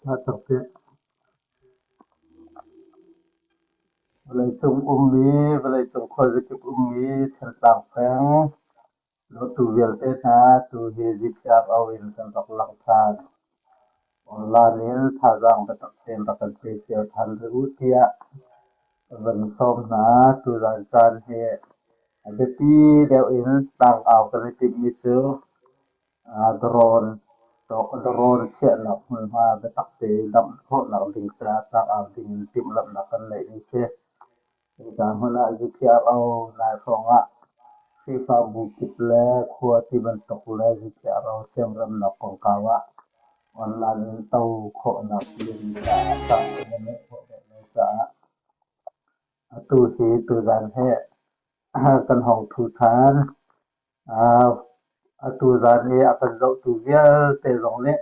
Vawleicung ummi, vawleicung khuazakip ummi Thantlang peng dawtu vialte hna tuhi GPRO in kan rak lang ṭhan. Online in thazaang biatak tein rak kan pe cio ṭhan rih u tiah ka van sawm hna. Tuzaan caan hi a biapi deuh in tlangau kan i timhmi cu Dawr chiahnak hmunhma biatak tein damh khawhnak ding caah tlangau ding in timhlamhnak kan neih a si. Hika hmun ah GPRO nai hrawng ah Khrihfabu kip le khua ti bantuk le GPRO siamremnak kongkau ah online in to khawhnak ding caah caan kan i neih khawh deuh lo caah atu hi tuzaan hi kan hong ṭhu ṭhan. Atu zan i a kan zohtu vialte zong nih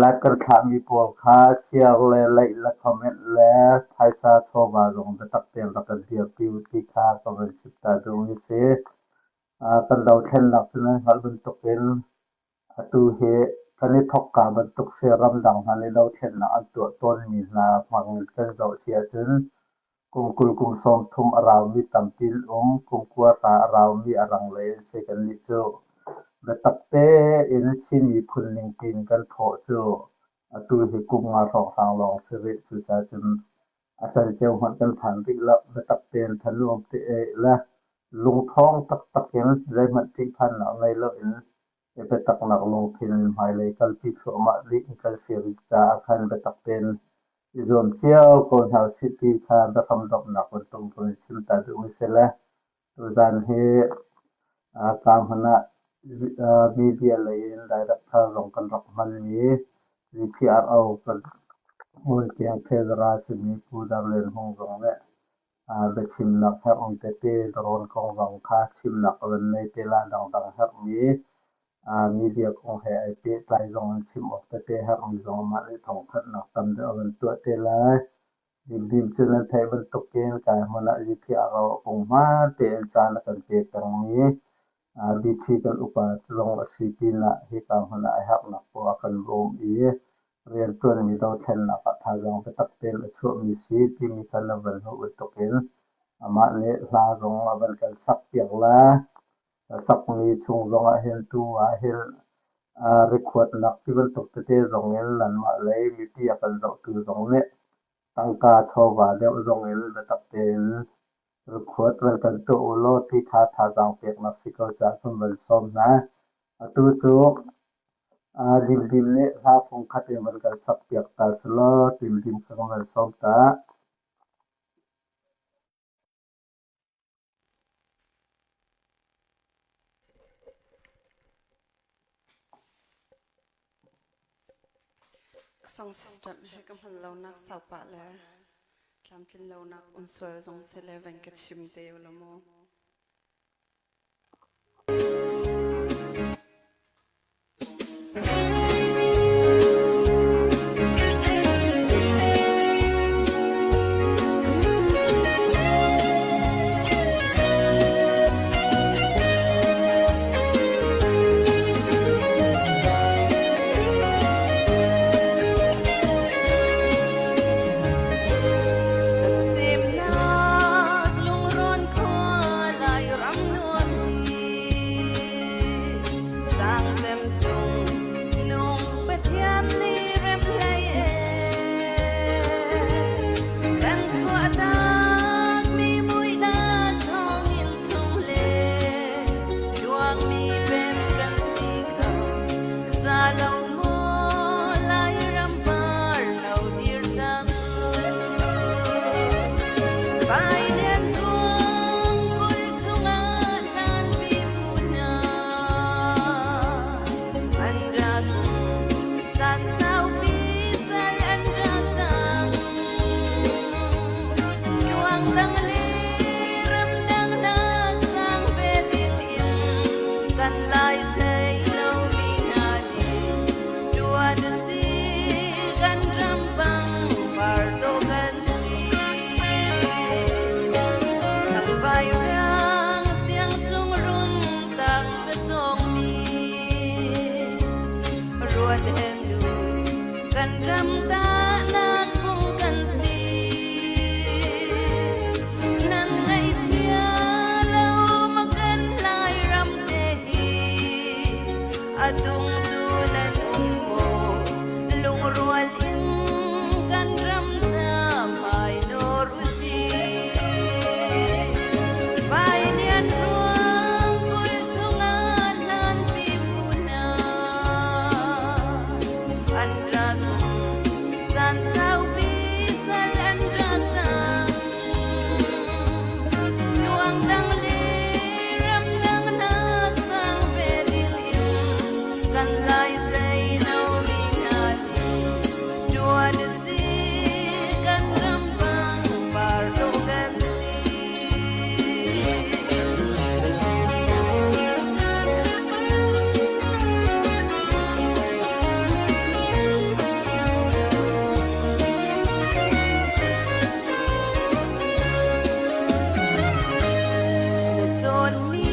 live kan thlahmi pawl kha share le like le comment le phaisa chawva zong biatak tein rak kan dirpi u ti kha ka van chim ta duhmi si. Kan dothlennak cu nan hngalh bantukin atu hi kan i thawkka bantuk si ramdang hna nih dothlennak an tuah tawnmi hna hmang in kan zoh si ahcun kum 20 kum 30 a raumi tampi an um, kum 90 a raumi a rang lei an si kannih cu. Biatak tein Chin miphun ningpi in kan thawh cu atu hi kum nga hrawnghrang lawng si rih. Cucaah cun a canceo hmanh kan phan rih lo. Biatak tein thanuam te le lungṭhawng taktak in zeihmanh ṭihphannak ngei loin biataknak lungthin in hmailei kalpi thluahmah ding kan si rih caah khan biatak tein i zuam cio ko hna usih ti kha biakam donghnak bantuk in chim ta duh usih le tuzaan hi kaa hmun ah media lei in director zong kan rak hmanmi GPRO kan hmunkiang Treasurer simi Pu Dar Lian Hmung zong nih biachimnak herhmi tete darawn kong zong kha chimnak a van nei te la dangdang herhmi media kong he ai pehtlai zong in chim awk tete herhmi zong amah nih thawngthanhnak tam deuh a van tuah te lai. Dimdim cu nan theih bantukin kai hmun ah GPRO a kong hmaan tein caan a kan pe pengmi BT kan upa zong a si pinah hika hmun ah a herhnak poah a kan bawm i rianṭuanmi dothlennak ah thazaang biatak tein a chuahmi si timi kha na van hmuh bantukin amah nih hla zong a van kan sakpiak lai. A sakmi chung zongah hin tu ah hin rikhuatnak ti bantuk tete zong in nanmah lei mipi a kan zohtu zong nih tangka chawva deuh zong in biatak tein rikhuat van kan tuah u law ti kha thazaang peknak si ko caah kan van sawm hna. Atu cu Dimdim nih hla fungkhat in van kan sakpiak ta selaw Dimdim kha kan van sawm ta. Song system he ka hman lonak sau pah le tlamtlin lonak um sual zong si le van ka chim te u la mu. Kan semnak lungrawn khua Lairam nuam hi Sangcem cung nung Pathian nih rem hlei e Kan chuahtak mi muihnak thawngin chung le Luangmi pen kan si kho za lo maw Lairam par lo dir cang Pailen ruang kul chungah hlanpi bu hna an rak caan saupi sal an rak tang Tluang dang le ramdang nak sang ve ding in kan lai sei lomi hna nih ṭuan a si kan ram pang par dawh kan si. Thangvai riang siangcung run tang cacawngmi ruat hen nu. Kan ram tahnak phung kan si. Nan ngaihchia lo ma kan Lairam te hi a tungtu nan um maw? Lungrual in kan ram ca hmai nawr usih. Vailian ruang kul chungah hlanpi phu hna an rak caan saupi sal an rak tang. Luang dang le ramdang nak sang ve ding in kan lai zei lo mi hna nih ṭuan usih kan ram pangpar dawh kan si. Na cawnmi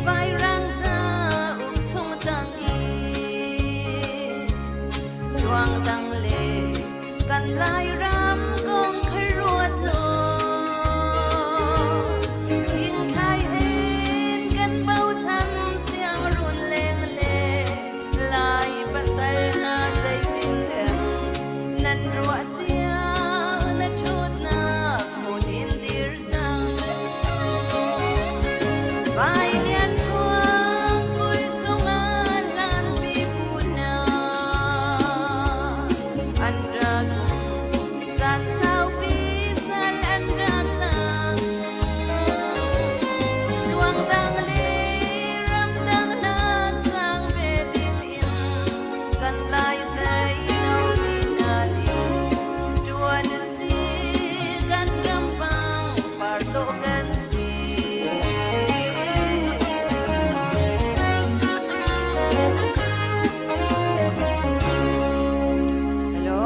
vairang zauk chung tang i Ṭuang dang le kan Lairam kong kha ruat law Thingthlai hen kan bochan siangrun leng le Lai pasal hna zeitin dek nan ruah cia na ṭhutnak hmun in dir cang. Vailian khuang kul chungah hlanpi phu hna an rak caan saupi sal an rak tang. Luangdang le ramdang nak sang ve ding in kan lai zei lo mi hna nih ṭuan si kan ram pang par dawh kan si. Hello.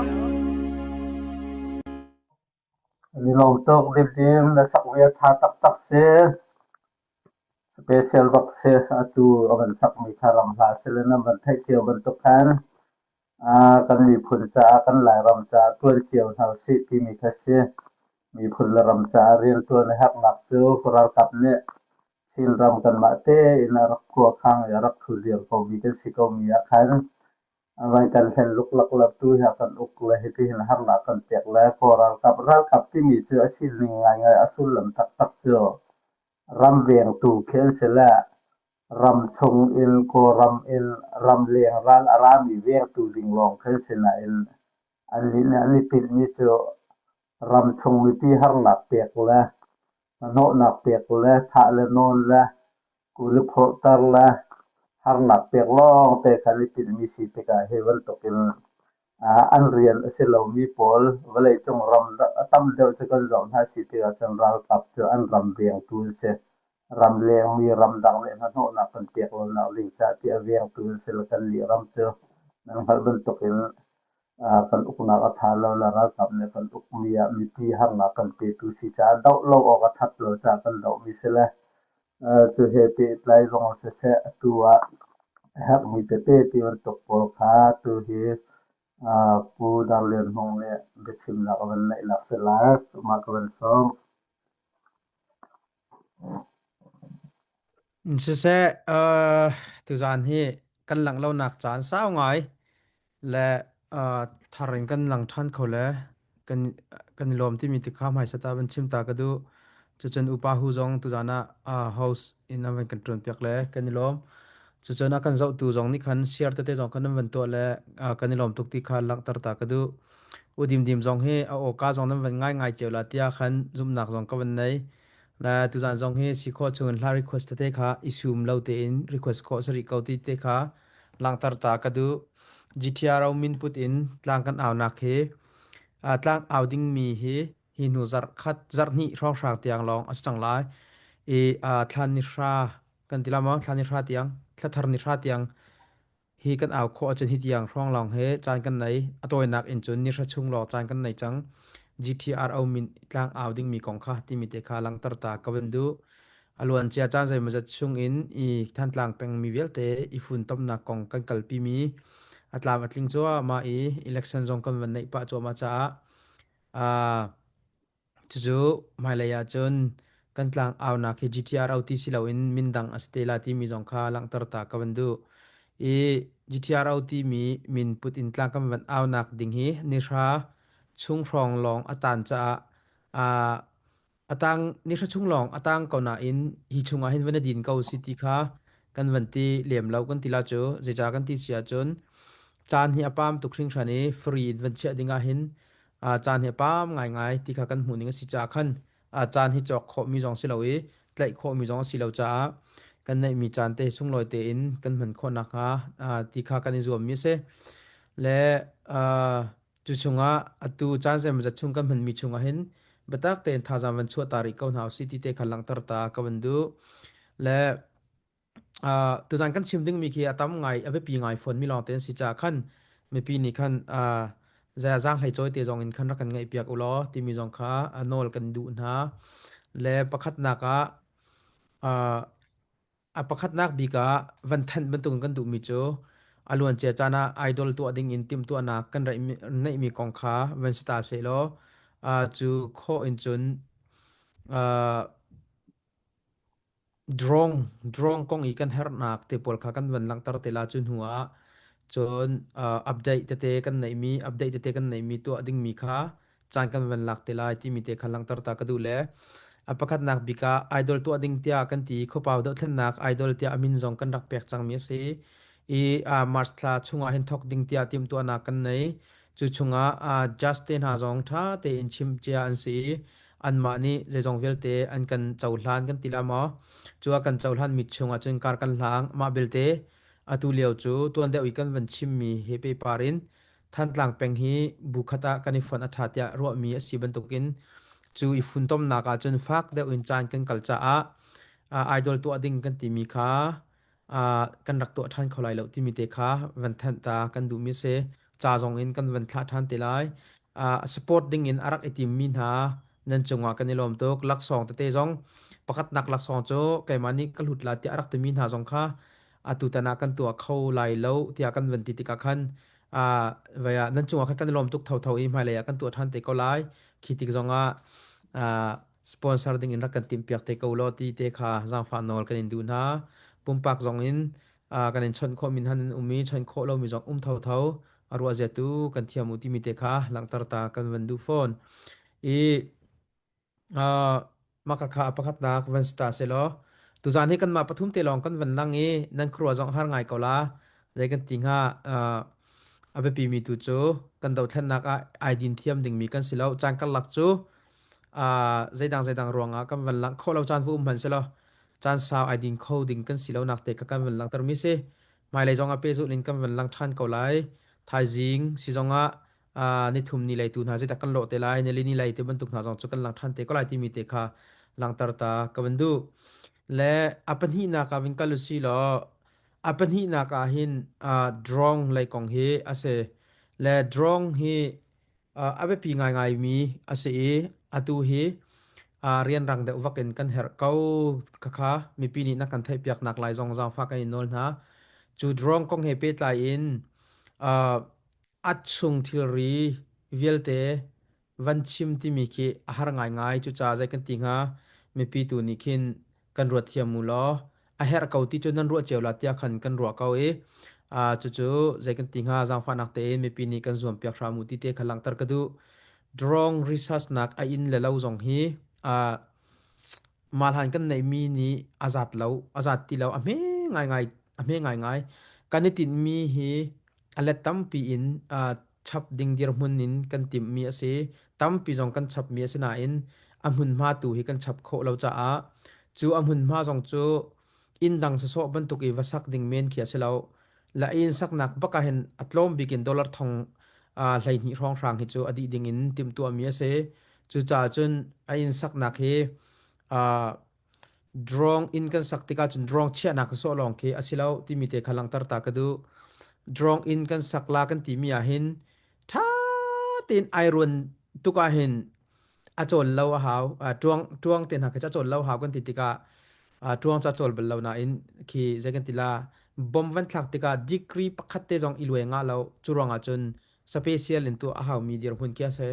An i lawm tuk Dimdim na sak ve ṭha taktak si. Special bak si. Atu a van sakmi kha ram hlah sile nan van theih cio bantuk khan kan miphun caah kan Lairam caah ṭuan cio hna usih timi kha si. Miphun le ram caah rianṭuan a herhnak cu ralkap nih Chinram kanmah tein a rak khuakhang i a rak ṭhu dir komi kan si komi ah khan a van kan hlen luklak lo tu hi a kan uk le hitihin harnak kan pek le Kawl ralkap ralkap timi cu a sining ngaingai a sullam taktak cu ram vengtu khi an si le ram chung in Kawlram in ramleng ral a rami vengtu ding lawng khi an si nain annih nih an i tinhmi cu ramchung mipi harnak pek le hnawhnak pek le thah le nawn le kuli phorhter le harnak pek lawngte kha an i tinhmi si tikah hi bantukin an rian a si lomi pawl vawleicung ram a tam deuh cu kan zoh hna si tikah cun ralkap cu an ram vengtu an si. Ramlengmi ramdang nih hnahnawhnak kan pek lonak ding caah tiah vengtu an si le kannih ram cu nan hngalh bantukin kan uknak a ṭha lo le ralkap nih kan ukmi ah mipi harnak kan petu si caah doh lo awk a ṭhat lo caah kan dohmi si le cu he pehtlai zong siseh atu ah a herhmi tete ti bantuk pawl kha tu hi Pu Dar Lian Hmung nih biachimnak a van neihnak si lai. Mah ka van sawm. Siseh, tuzaan hi kan langh lonak caan sau ngai le thar in kan lang ṭhan kho le kan kan i lawm timi ti kha hmaisa ta van chim ta ka duh. Cucun upa hu zong tuzaan ah host in an van kan ṭuan piak le kan i lawm. Cucun a kan zohtu zong nih khan share tete zong kan van tuah le kan i lawm tuk ti kha langhter ta ka duh. U Dimdim zong hi a awka zong nan van ngai ngai cio la tiah khan zumhnak zong ka van nei. Na tuzaan zong hi si khawh chungin hla request tete kha i sum lo tein request khawh sari ko ti te kha langhter ta ka duh. GTRO min put in tlang kan aunak hi tlang au dingmi hi hi hnu zarh khat zarh hnih hrawnghrang tiang lawng a si cang lai. I thlan ni hra kan ti la maw thlan ni hra tiang thla thar ni hra tiang Hi kan au khawh ahcun hi tiang hrawng lawng he caan kan nei. A tawinak in cun nihra chung lawng caan kan nei cang. GTRO min tlang au dingmi kong kha timi te kha langhter ta ka van duh. A luancia caan zeimawzat chung in i Thantlang pengmi vialte i funtomnak kong kan kalpimi. A tlam a tling cuahmah i election zong kan van neih pah cuahmah caah uh, cucu hmailei ahcun kan tlang aunak hi GTRO ti si loin min dang a si te la timi zong kha langhter ta ka van duh. I GTRO timi min put in tlang kan van aunak ding hi nihra chung hrawng lawng a tan caah uh, A tang nihra chung lawng a tang ko nain hi chungah hin van i din ko si ti kha kan van ti lem lo kan ti la cu zeicah kan ti si ahcun caan hi a pam tuk hringhran i free in van chiah ding ah hin caan hi a pam ngaingai ti kha kan hmuh ning a si caah khan caan hi cawk khawhmi zong si lo i tlaih khawhmi zong a si lo caah kan neihmi caan te sunglawi tein kan hman khawh nakhnga ti kha kan i zuammi a si. Le Cu chungah atu caan zeimawzat chung kan hmanmi chungah hin biatak tein thazaang van chuah ta rih ko hna usih ti te kha langhter ta ka van duh. Le uh, tuzan kan chim dingmi khi a tam ngai a biapi ngai fawn mi lawng te an si caah khan mipi nih khan uh, zaang hlei cawi te zong in khan rak kan ngaih piak u law timi zong kha a nawl kan duh hna. Le pakhatnak ah uh, A pakhatnak bik ah van thanh bantukin kan duhmi cu a luancia caan ah idol tuah ding in timhtuahnak kan neihmi kong kha van si ta sehlaw cu khawh in cun drone drone kong i kan herhnak te pawl kha kan van langhter te la cu hnu ah cun update tete kan neihmi update tete kan neihmi tuah dingmi kha caan kan van lak te lai timi te kha langhter ta ka duh le a pakhatnak bik ah idol tuah ding tiah kan ti khuapau dohthlennak idol tiah a min zong kan rak pek cangmi a si i March thla chungah hin thok ding tiah timhtuahnak kan nei cu chungah just te hna zong tha tein chim cia an si i anmah nih zeizong vialte an kan cohlan kan ti la maw cu a kan cohlan mi chungah cun kar kan hlang mah belte atu lio cu tuan deuh i kan van chimmi he pehpar in Thantlang peng hi bu khat ah kan i fonh a ṭha tiah ruahmi a si bantukin cu i funtomnak ah cun fak deuh in caan kan kal caah idol tuah ding kan timi kha kan rak tuah ṭhan kho lai lo timi te kha van thanh ta kan duhmi a si. Ca zong in kan van thlah ṭhan te lai. Support ding in a rak i timmi hna nan cungah kan i lawm tuk. Laksawng tete zong pakhatnak laksawng cu keimah nih ka hlut la tiah a rak timi hna zong kha atutan ah kan tuah kho lai lo tiah kan van ti tikah khan vai ah nan cungah khan kan i lawm tuk thotho i hmailei ah kan tuah ṭhan te ko lai khi tik zongah sponsor ding in rak kan timhpiak te ko law ti te kha zaangfah nawl kan in duh hna pumpak zong in kan in chawnh khawh min han in um i chawnh khawh lomi zong um thotho a ruah zia tu kan thiam u timi te kha langhter ta kan van duh fawn i Mah khakha a pakhatnak van si ta sehlaw tuzaan hi kanmah pathum te lawng kan van lang i nan khuaruah zong a har ngai ko la. Zei kan ti hnga a biapimi tu cu kan dothlennak ah ai din thiam dingmi kan si lo. Caan karlak cu zeidang zeidang ruangah kan van langh khawh lo caan va um hmanh selaw caan sau ai din kho ding kan si lo nak te kha kan van langhtermi si. Hmailei zong ah pehzulh in kan van lang ṭhan ko lai. Thaizing si zongah nithum ni lei tu hna zeidah kan lawh te lai nili ni lei ti bantuk hna zong cu kan lang ṭhan te ko lai timi te kha langhter ta ka van duh. Le a pahnihnak ah vin kal usi law a pahnihnak ah hin drone lei kong hi a si. Le drone hi a biapi ngaingaimi a si i atu hi rianrang deuh vak in kan herh ko khakha mipi nih na kan theihpiak nak lai zong zaangfah kan in nawl hna. Cu drone kong he pehtlai in a chung thilri vialte van chim timi khi a har ngaingai. Cucaah zei kan ti hnga mipi tu nih khin kan ruat thiam u law a herh ko ti cu nan ruah cio la tiah khan kan ruah ko i cucu zei kan ti hnga zaangfahnak tein mipi nih kan zuam piak hram u ti te kha langhter ka duh. Drone research nak a inn le lo zong hi mah hlan kan neihmi nih a zat lo a zat ti lo a hme ngaingai a hme ngaingai kan i tinhmi hi a let tampi in chap ding dirhmun in kan timhmi a si. Tampi zong kan chapmi a si nain a hmunhma tu hi kan chap khawh lo caah cu a hmunhma zong cu inn dang sawsawh bantuk i va sak ding men khi a si lo. La inn saknak bak ah hin a tlawm bik in dollar thong 12 hrawnghrang hi cu a dih ding in timhtuahmi a si. Cucaah cun a inn saknak hi Drone inn kan sak tikah cun drone chiahnak sawh lawng khi a si lo timi te kha langhter ta ka duh. Drone inn kan sak la kan timi ah hin ṭha tein ai ruan tuk ah hin a cawl lo a hau. Ṭuang ṭuang te hna khi a cawl lo hau kan ti tikah ṭuang ca cawl bal lo nain khi zei kan ti la. Bom van thlak tikah degree pakhat te zong i luai ngah lo. Cu ruangah cun special in tuah a haumi dirhmun khi a si.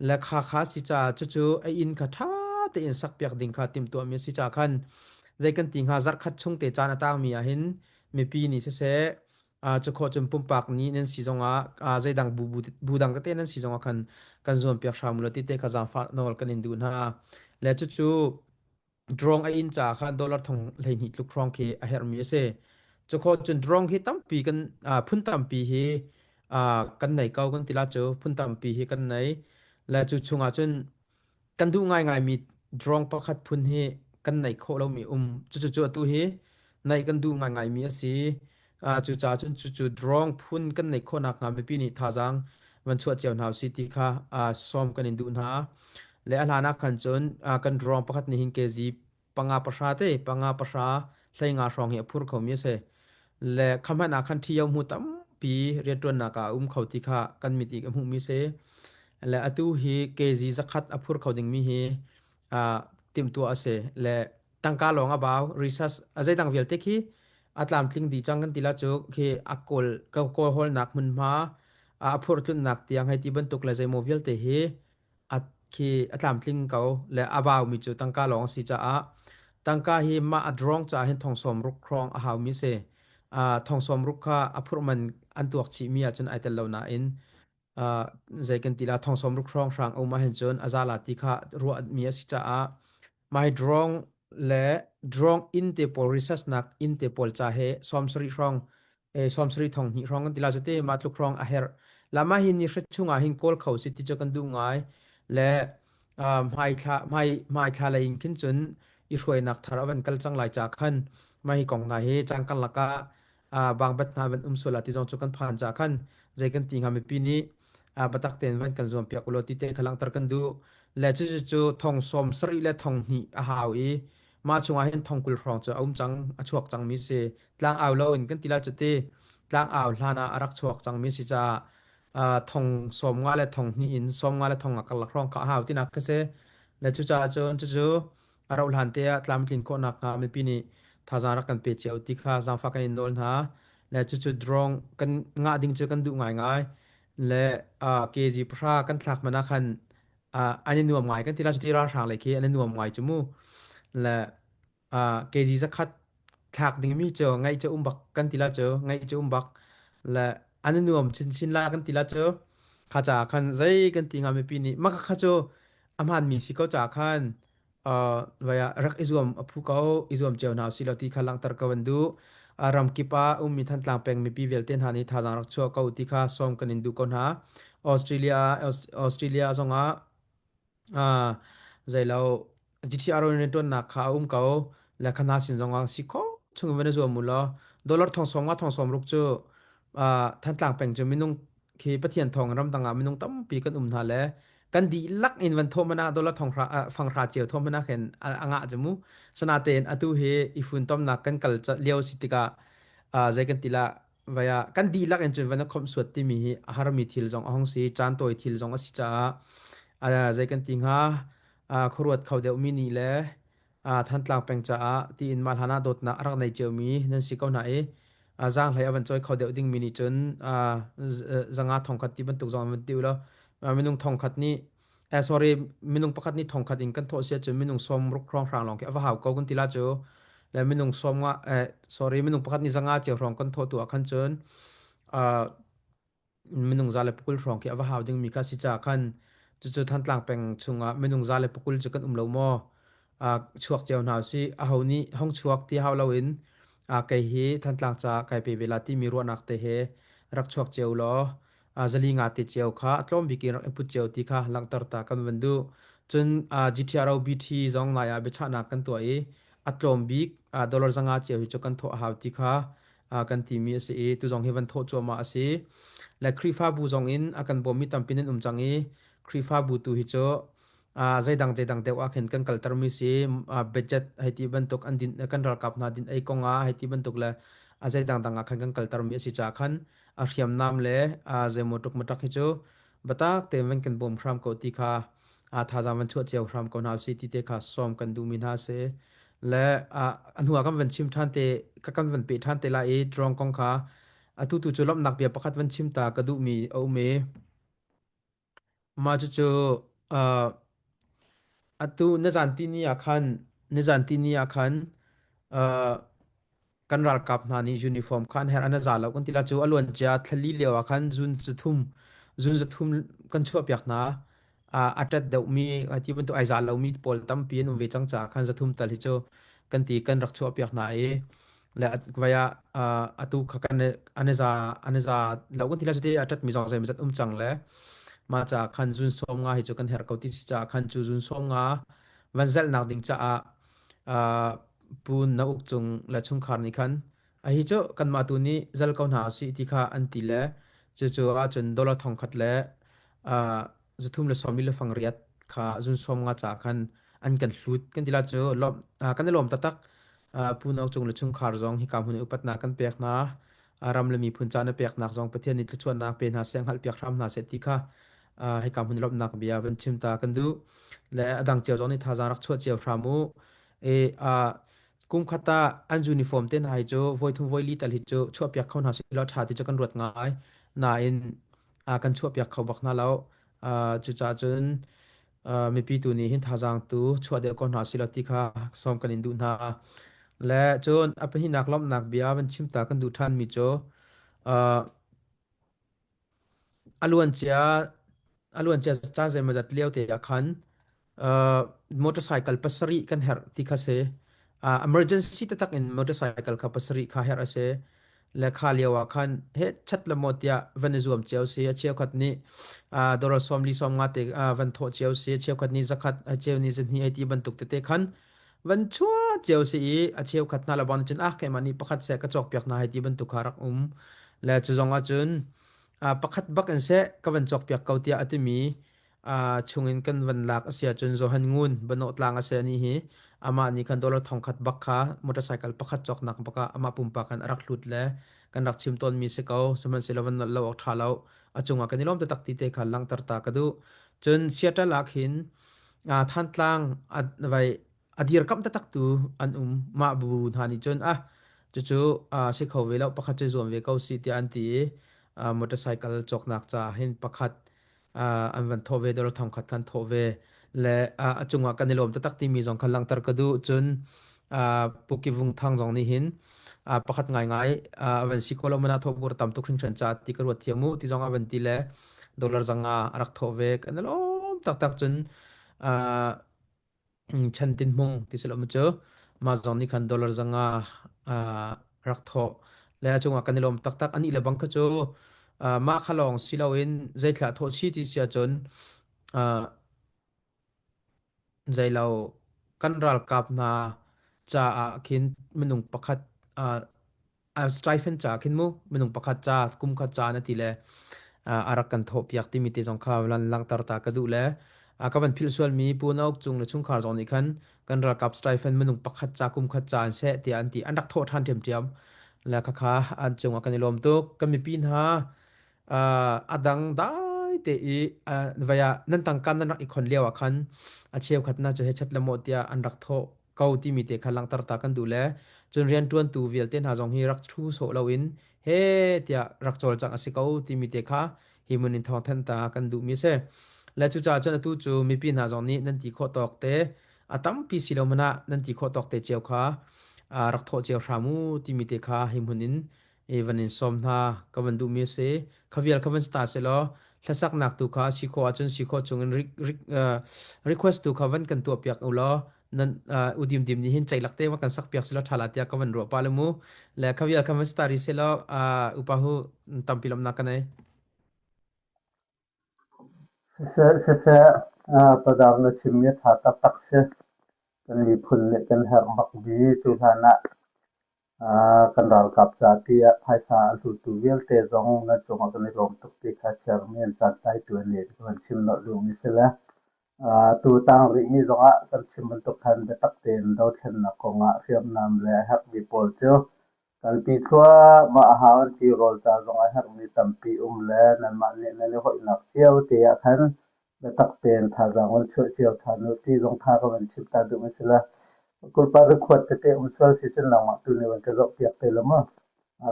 Le kha kha si caah cucu a inn kha ṭha tein sakpiak ding kha timhtuahmi a si caah khan zei kan ti hnga zarhkhat chung te caan a tangmi ah hin mipi nih siseh cu khawh cun pumpak nih nan si zongah zeidang bu, bu, bu dang tete nan si zongah khan kan zuampiak hram u law ti te kha zaangfah nawl kan in duh hna. Le cucu drone a inn caah khan dollar thong 12 tluk hrawng khi a herhmi a si. Cukhawh cun drone hi tampi kan phun tampi hi kan nei ko kan ti la cu phun tampi hi kan nei. Le cu chungah cun kan duh ngaingaimi drone pakhat phun hi kan neih khawh lomi um. Cucu cu atu hi neih kan duh ngaingaimi a si. Cucaah cun cucu drone phun kan neih khawh nakhnga mipi nih thazaang van chuah cio hna usih ti kha sawm kan in duh hna. Le a hlan ah khan cun kan drone pakhat nih hin kg panga pahra te panga pahra hleinga hrawng hi a phur khomi a si. Le kha hmanh ah khan ṭhio hmu tampi rianṭuannak ah a um kho ti kha kan mit i ka hmuhmi si. Le atu hi kg 100 a phur kho dingmi hi timhtuah a si. Le tangka lawng a bau research a zeidang vialte khi a tlamtling dih cang kan ti la cu khi a kawl ka kawl hawlnak hmunhma a phurtlunnak tiang hei ti bantuk le zeimaw vialte hi a khi a tlamtling ko le a baumi cu tangka lawng a si caah tangka hi mah a drawng caah hin thong sawm ruk hrawng a haumi si. Thong sawm ruk kha a phurh man an tuak chih mi ahcun ai tel lo nain zei kan ti la thong sawm ruk hrawng hrang a um ahhin cun a za la ti kha ruahmi a si caah my drawng le drawng inn te pawl research nak inn te pawl ca he sawm sarih hrawng sawm sarih thong hnih hrawng kan ti la cu te ma tluk hrawng a herh la ma hi ni hret chungah hin kawl kho si ti cu kan duh ngai le hmai thla hmai hmai thla lei in khin cun i hruainak thar a van kal cang lai ca khan mah hi kong hna hi cang kan lakah bangbat hna van um sual ah ti zong cu kan phan ca khan zei kan ti hnga mipi nih batak tein van kan zuam piak ulaw ti te kha langhter kan duh le cu cu thong sawm sarih le thong hnih a hau i mah chungah hin thong 20 hrawng cu a um cang a chuak cang mi si tlang au lo in kan ti la cu ti tlang au hlan ah a rak chuak cang mi si caah thong sawm nga le thong hnih in sawm nga le thong nga karlak hrawng kha a hau tinak ka si le cucaah cun cucu a rauh hlan te ah tlamtlin khawh nakhnga mipi nih thazaang rak kan pe cio ti kha zaangfah kan in nawl hna. Le cucu drone kan ngah ding cu kan duh ngaingai. Le kg pahra kan thlak man ah khan an i nuam ngai kan ti la cuti ralhrang lei khi an i nuam ngai cu mu. Le kg 100 thlak dingmi cu ngaih cu um bak kan ti la cu ngaih cu um bak le an i nuam chinchin la kan ti la cu kha caah khan zei kan ti hnga mipi nih mah kha cu a hmaanmi si ko caah khan vai ah rak i zuam a phu ko i zuam cio hna usih law ti kha langhter ko an duh. Ram kip ah ummi Thantlang peng mipi vialte hna nih thazaang rak chuah ko ti kha sawm kan in duh ko hna. Australia Australia zongah zeilo GTR in rianṭuannak kha a um ko. Le kha hna sin zongah si kho chung in van i zuam u law dollar thong sawm nga thong sawm ruk cu Thantlang peng cu minung khi Pathian thawng in ramdang ah minung tampi kan um hna le kan dihlak in van thawh mana dollar thong hra fanghra cio thawh mana khin a ngah cu mu sanatein atu hi i funtomnak kan kal lio si tikah zei kan ti la vaya kan dihlak in cun van a khomh suat timi hi a harmi thil zong a hong si caan tawi thil zong a si caah zei kan ti hnga khuaruat kho deuh mi nih le Thantlang peng caah tiin mah hlan ah dawtnak a rak nei ciomi nan si ko hna i zaanghlei a van cawi kho deuh dingmi nih cun zanga thongkhat ti bantuk zong an van ti u law minung thongkhat nih eh sorry minung pakhat nih thongkhat in kan thawh si ahcun minung sawm ruk hrawng hrang lawng khi a va hau ko kan ti la cu le minung sawm nga eh sorry minung pakhat nih zanga cio hrawng kan thawh tu ah khan cun minung za le pakul hrawng khi a va hau dingmi kha si caah khan cucu Thantlang peng chungah minung za le pakul cu kan um lo maw? Chuak cio hna usih. Aho nih hong chuak ti hau loin kei hi Thantlang caah kai pe ve la timi ruahnak te he rak chuak cio law zali nga te cio kha a tlawm bik in rak i put cio ti kha langhter ta kan van duh. Cun GTRO BT zong nai ah biachahnak kan tuah i a tlawm bik dollar zanga cio hi cu kan thawh a hau ti kha kan timi a si i tu zong hi van thawh cuahmah a si. Le Khrihfabu zong in a kan bawmmi tampi nan um cang i Khrihfabu tu hi cu zeidang zeidang deuh ah khin kan kaltermi si budget hei ti bantuk an din kan ralkap hna din ei kong ah hei ti bantuk le a zeidang dang ah khan kan kaltermi a si caah khan a hriamnam le zeimaw tuk matak hi cu batak tein van kan bawm hram ko ti kha thazaang van chuah cio hram ko hna si ti te kha sawm kan duhmi hna si. Le a hnu ah kan van chim ṭhan te ka kan van peh ṭhan te lai i drone kong kha atu tu cu lawmhnak bia pakhat van chim ta ka duhmi a um i mah cucu atu nizan tini ah khan nizan tini ah khan kan ralkap hna nih uniform kha an herh an za lo kan ti la cu a luan cia thlali lio ah khan zun zathum zun zathum kan chuah piak hna a ṭat deuhmi ti bantuk ai za lomi pawl tampi an um ve cang caah khan zathum tal hi cu kan ti kan rak chuah piak hna i le vai ah atu kha kan an za an za lo kan ti la cu ti a ṭatmi zong zeimawzat um cang le mah caah khan zun sawm nga hi cu kan herh ko ti si caah khan cu zun sawm nga van zelhnak ding caah Pu Na Uk Cung le chungkhar nih khan a hi cu kanmah tu nih zal ko hna usih ti kha an ti le cucu ahcun dollar 1000 le 348 kha zun sawm nga ca khan an kan hlut kan ti la cu lawm kan i lawm taktak. Pu Na Uk Cung le chungkhar zong hika hmun i upatnak kan pek hna, ram le miphun ca na peknak zong Pathian nih thluachuahnak pe hna seh, hngalhpiak hram hna seh ti kha hika hmun lawmhnak bia van chim ta kan duh le a dang cio zong nih thazaang rak chuah cio hram u. E kum khat ah an uniform te hna hi cu voi thum voi li tal hi cu chuahpiak kho hna sih law ṭha ti cu kan ruat ngai nain kan chuahpiak kho bak hna lo. Cucaah cun mipi tu nih hin thazaang tu chuah deuh ko hna sih law ti kha sawm kan in duh hna. Le cun a pahnihnak lawmhnak bia van chim ta kan duh ṭhan mi cu a luancia a luancia caan zeimawzat lio te ah khan motorcycle pasarih kan herh ti kha si. Emergency taktak in motorcycle kha pasarih kha herh a si. Le kha lio ah khan he chat le maw tiah van i zuam cio si. A cheukhat nih dollar 40 sawm nga te van thawh cio si. A cheukhat nih zakhat, a cheu nih zahnih ai ti bantuk tete khan van chuah cio si i a cheukhat hna le bang cun ah keimah nih pakhat seh ka cawk piak hna hei ti bantuk kha rak um. Le cu zong ah cun pakhat bak in seh ka van cawk piak ko tiah a timi chungin kan van lak a si ahcun Johan Ngun Banawh tlang a si ani hi amah nih khan dollar 1000 bak kha motorcycle pakhat cawknak bak ah amah pumpak khan a rak hlut le kan rak chim tawnmi si ko. Sihmanhsehlaw van nolh lo awk ṭha lo, a cungah kan i lawm taktak ti te kha langhter ta ka duh. Cun Seattle ah khin Thantlang a vai a dirkamh taktak tu an um. Mah bu hna nih cun ah cucu si kho ve lo, pakhat cu zuam ve ko si tiah an ti i motorcycle cawknak caah hin pakhat an van thawh ve dollar 1000 khan thawh ve le a cungah kan i lawm taktak timi zong khan langhter ka duh. Cun Puki Vung Thang zong nih hin pakhat ngaingai a van si ko lo mana thawh bur tam tuk hringhran ca ti ka ruat thiam mu ti zong a van ti le dollar zanga a rak thawh ve, kan i lawm taktak. Cun Chan Tin Hmung ti si lo mu cu mah zong nih khan dollar zanga rak thawh le a cungah kan i lawm taktak. Anih le bang kha cu mah kha lawng si loin zeithlah thawh chi ti si ahcun zeilo kan ralkap hna caah khin minung pakhat stipend ca khin mu minung pakhat ca kum khat ca na ti le a rak kan thawh piak timi te zong kha lan langhter ta ka duh le ka van philh sualmi Pu Na Uk Cung le chungkhar zong nih khan kan ralkap stipend minung pakhat ca kum khat ca an seh tiah an ti an rak thawh ṭhan ṭhiamṭhiam le khakha an cungah kan i lawm tuk. Kan mipi hna a dang dai te i vai ah nan tangka nan rak i khon lio ah khan a cheukhat na cu he chat le maw tiah an rak thawh ko timi te kha langhter ta kan duh le cun rianṭuantu vialte hna zong hi rak ṭhu sawh loin he tiah rak cawlcangh a si ko timi te kha hi mun in thawngthanh ta kan duhmi a si. Le cucaah cun atu cu mipi hna zong nih nan ti khawh tawk te a tampi si lo hmanh ah nan ti khawh tawk te cio kha rak thawh cio hram u timi te kha hi hmun in i van in sawm hna ka van duhmi a si. Kha vial kha van sta se law hlasaknak tu kha si khawh ahcun si khawh chung in request tu kha van kan tuah piak u law nan udim dim nih hin ceilak te van kan sak piak selaw ṭha la tiah ka van ruah pa le mu le kha vial kha van stari selaw upa hu tampi lawmnak ka nei. Siseh, siseh, padang na chimmi a ṭha taktak si. Kan miphun nih kan herh bak bi. Cu hlan ah kan ralkap ca tiah phaisa a hlutu vialte zong nan cungah kan i lawm tuk ti kha chiarmi an caan tlaitu an ni kan chim nolh duhmi si le tutan rihmi zongah kan chim bantuk khan biatak tein dothlennak kongah hriamnam le a herhmi pawl cu kalpi thluahmah a hau an ti. Rawl ca zong a herhmi tampi um le nanmah nih nan i hoihnak cio te ah khan biatak tein thazaang van chuah cio ṭhan u ti zong tha ka van chim ta duh a si le. Kulpa record tete um sual si cun nangmah tu nih van ka zohpiak te la mu.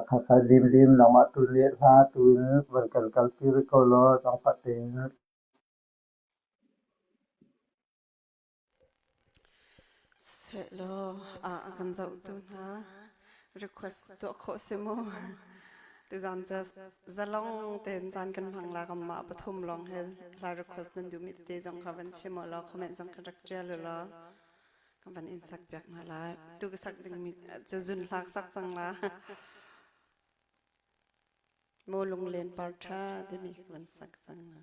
Khakha limlim nangmah tu nih hla tu in van kan kalpi rih ko law zaangfah tein. Sehlaw a kan zohtu hna request tuah khawh si mu. Tuzaan cu zalong tein caan kan hmang la kanmah pathum lawng he hla request nan duhmi tete zong kha van chim law comment zong kan rak ṭial u law kan van in sak piak hna lai. Tu ka sak dingmi cu zun hlak sak cang la. Maw lunglen par ṭha timi ka van sak cang la.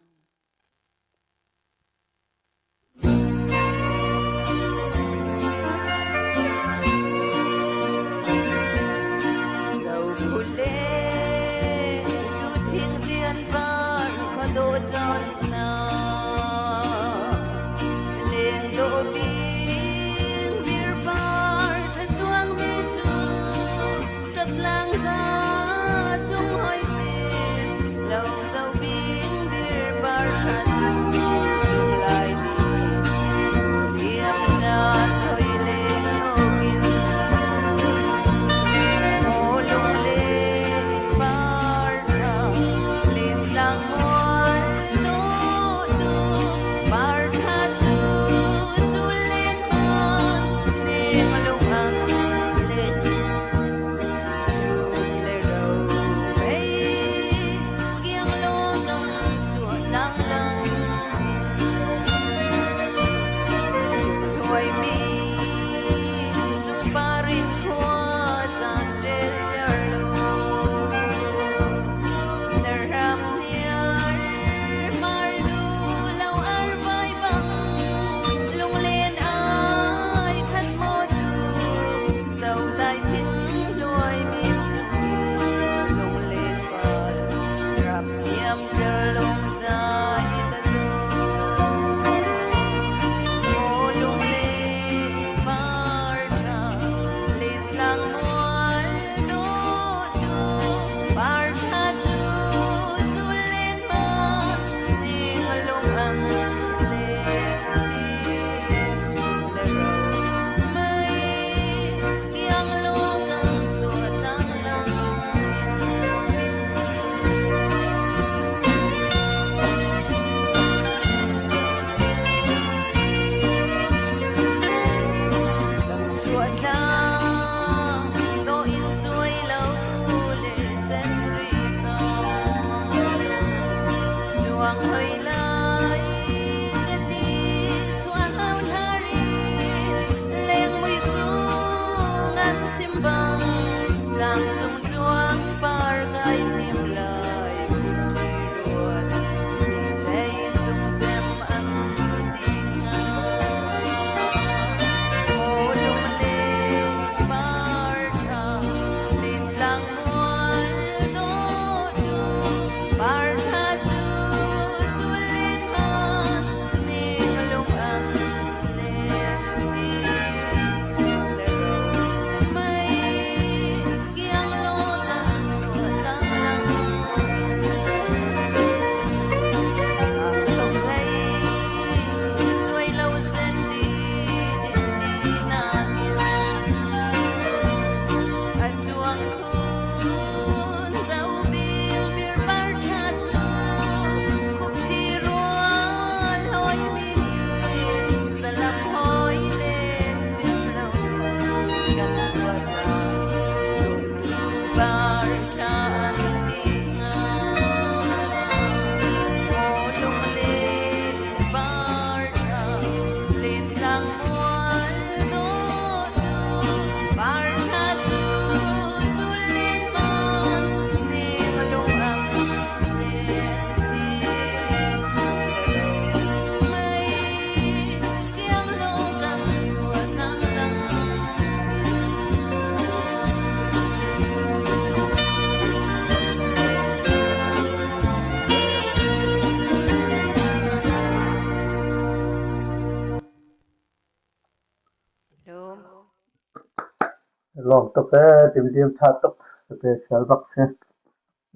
Lawm tuk ee, timdim ṭha tuk, special bak si.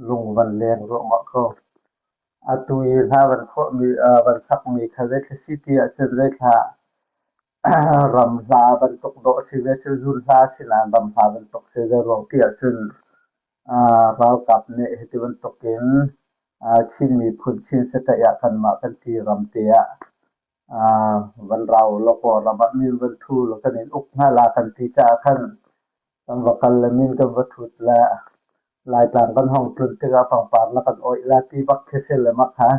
Lung van leng ruahmah ko. Atu i hla van phuahmi, van sakmi kha zeithla si ti ahcun zeithla. Ram hla bantuk dawh a si ve cu zun hla a si nain ram hla bantuk si zeiruang ti ahcun ralkap nih hiti bantukin Chin miphun Chin state ah kanmah kan ti ram te ah van rau law Kawlram ah min van thu law kan in uk hna la kan ti caah khan kan va kal le min kan va thut le Laitlang kan hong tlun tikah pangpar na kan awih la ti bak khi si le mak ha.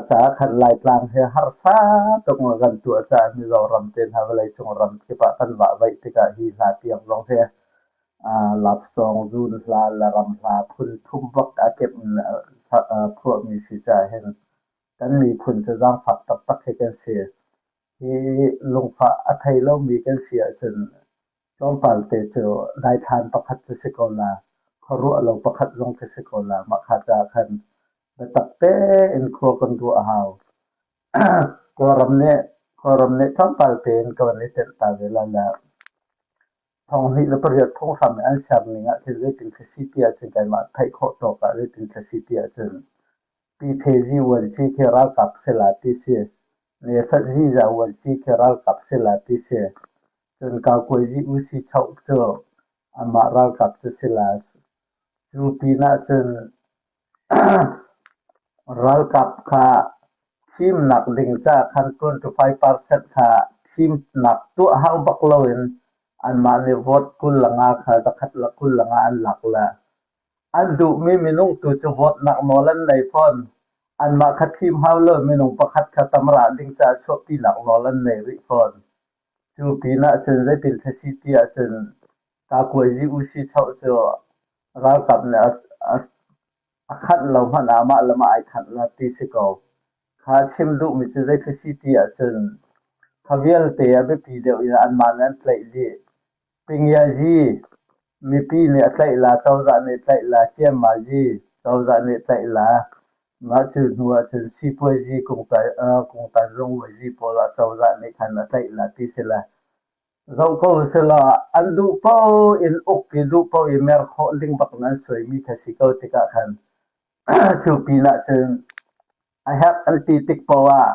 Caah khan Laitlang hi harsa tuk kan tuah caah Mizoram te hna vawleicung ram kip ah kan vahvaih tikah hi hla tiang zong hi laksawng zun hla le ram hla phun thum bak a kemh phuahmi si caah hin kan miphun cu zaangfak taktak hi kan si. Hi lungfah a thei lomi kan si ahcun tlawmpal te cu daithlan pakhat cu si ko la, khuaruah lo pakhat zong khi si ko la. Mah kha caah khan biatak tein khua kan ruah a hau. Kawlram nih tlawmpal tein ka van i telh ta ve lai le 2008 phunghram i an ser ning ah khin zeitin ka si ti ahcun keimah theih khawh tawk ah zeitin ka si ti ahcun Pi Thezi Vuanci khi ralkap si la ti si. Nesat Ziza Vuanci khi ralkap si la ti si. Cun Kaukuaizi Usi Choh cu amah ralkap cu si la. Cu pinah cun Ralkap kha thimnak ding caah khan 25% kha thimnak tuah hau bak loin anmah nih vote 25 kha 125 an lak le an duhmi minung tu cu vote nak nawl an nei fawn. Anmah kha thim hau lo minung pakhat kha tamra ding caah chuahpinak nawl an nei rih fawn. Cu pinah cun zeitin thasi ti ahcun kakuaizi usi choh cu ralkap nih a khanh lo hmanh ah mah le mah ai khanh la ti si ko. Kha chim duhmi cu zei si ti ahcun kha vialte a biapi deuh in anmah nih an tlaih dih. Pingyazi mipi nih a tlaih la, cozah nih tlaih la, ciammazi cozah nih tlaih la. Mah cu hnu ahcun sipuaizi kungtan zungmuaizi pawl ah cozah nih khan a tlaih la ti si la. Zoh ko selaw an duh paoh in uk i duh paoh i mer khawh ding bak in an suaimi kha si ko tikah khan cu pinah cun a herh an ti tik paoh ah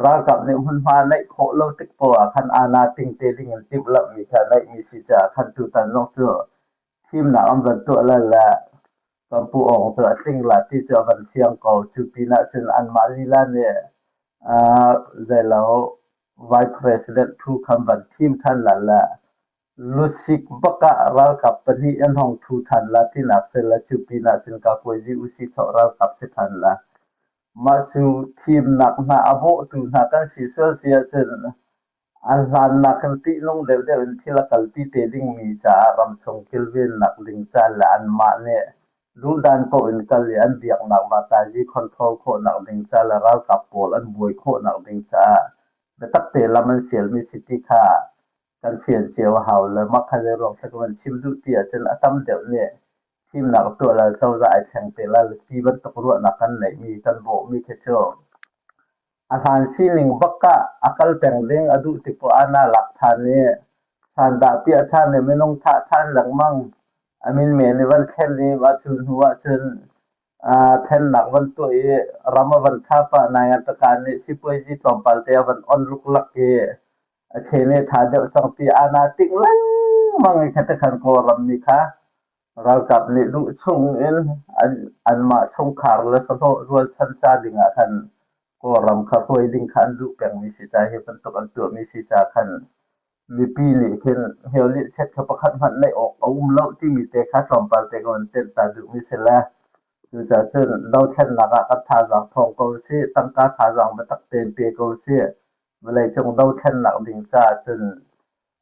ralkap nih hmunhma neih khawh lo tik paoh ah khan aana ting te ding in timhlamhmi kha neihmi si caah khan tutan zong cu thimnak an van tuah lai le kan pu Awng cu a tling la ti cu a van fiang ko. Cu pinah cun anmah lila nih zeilo Vice President phu khan van thim than la le lusik bak ah ralkap pahnih an hong thu than la tinak si la cu pinah cun kakuaizi usi choh ralkap si than la. Mah cu thimnak hna a bawhtu hna kan si sual si ahcun A hlannak in ṭihnung deuhdeuh in thil a kalpi te dingmi caah ramchung kilvennak ding ca le anmah nih duhdan paoh in kal i an biaknak vatazi control khawhnak ding ca le ralkap pawl an buai khawhnak ding caah biatak te lam an sialmi si ti kha kan fian cio a hau le mah kha zeiruang hlek van chim duh ti ahcun a tam deuh nih thimnak tuah le cozah ai thleng te lai ti bantuk ruahnak kan neihmi kan bawhmi khi cu A hlan sining bak ah a kal peng ding a duh tik poah ah naa lak ṭhan i sandah piah ṭhan i minung thah ṭhan lengmang. A min men i van thlen i mah cu hnu ahcun thlennak van tuah i ram a van ṭha pah nain takan nih sipuaizi tlawmpal te a van on luklak i a chen i ṭha deuh cang ti aa naa ting lengmang i kha tikhan Kawlram mi kha Ralkap nih duh chungin anmah chungkhar le sahlawh rualchan ca dingah khan Kawlram kha hruai ding kha an duh pengmi si caah hi bantuk an tuahmi si caah khan mipi nih khin heulichek kha pakhat hmanh neih awk a um lo timi te kha tlawmpal te ka van tenh ta duhmi si le cucaah cun dothlennak ah kan thazaang thawng ko usih, tangka thazaang biatak tein pe ko usih. Vawleicung dothlennak ding caah cun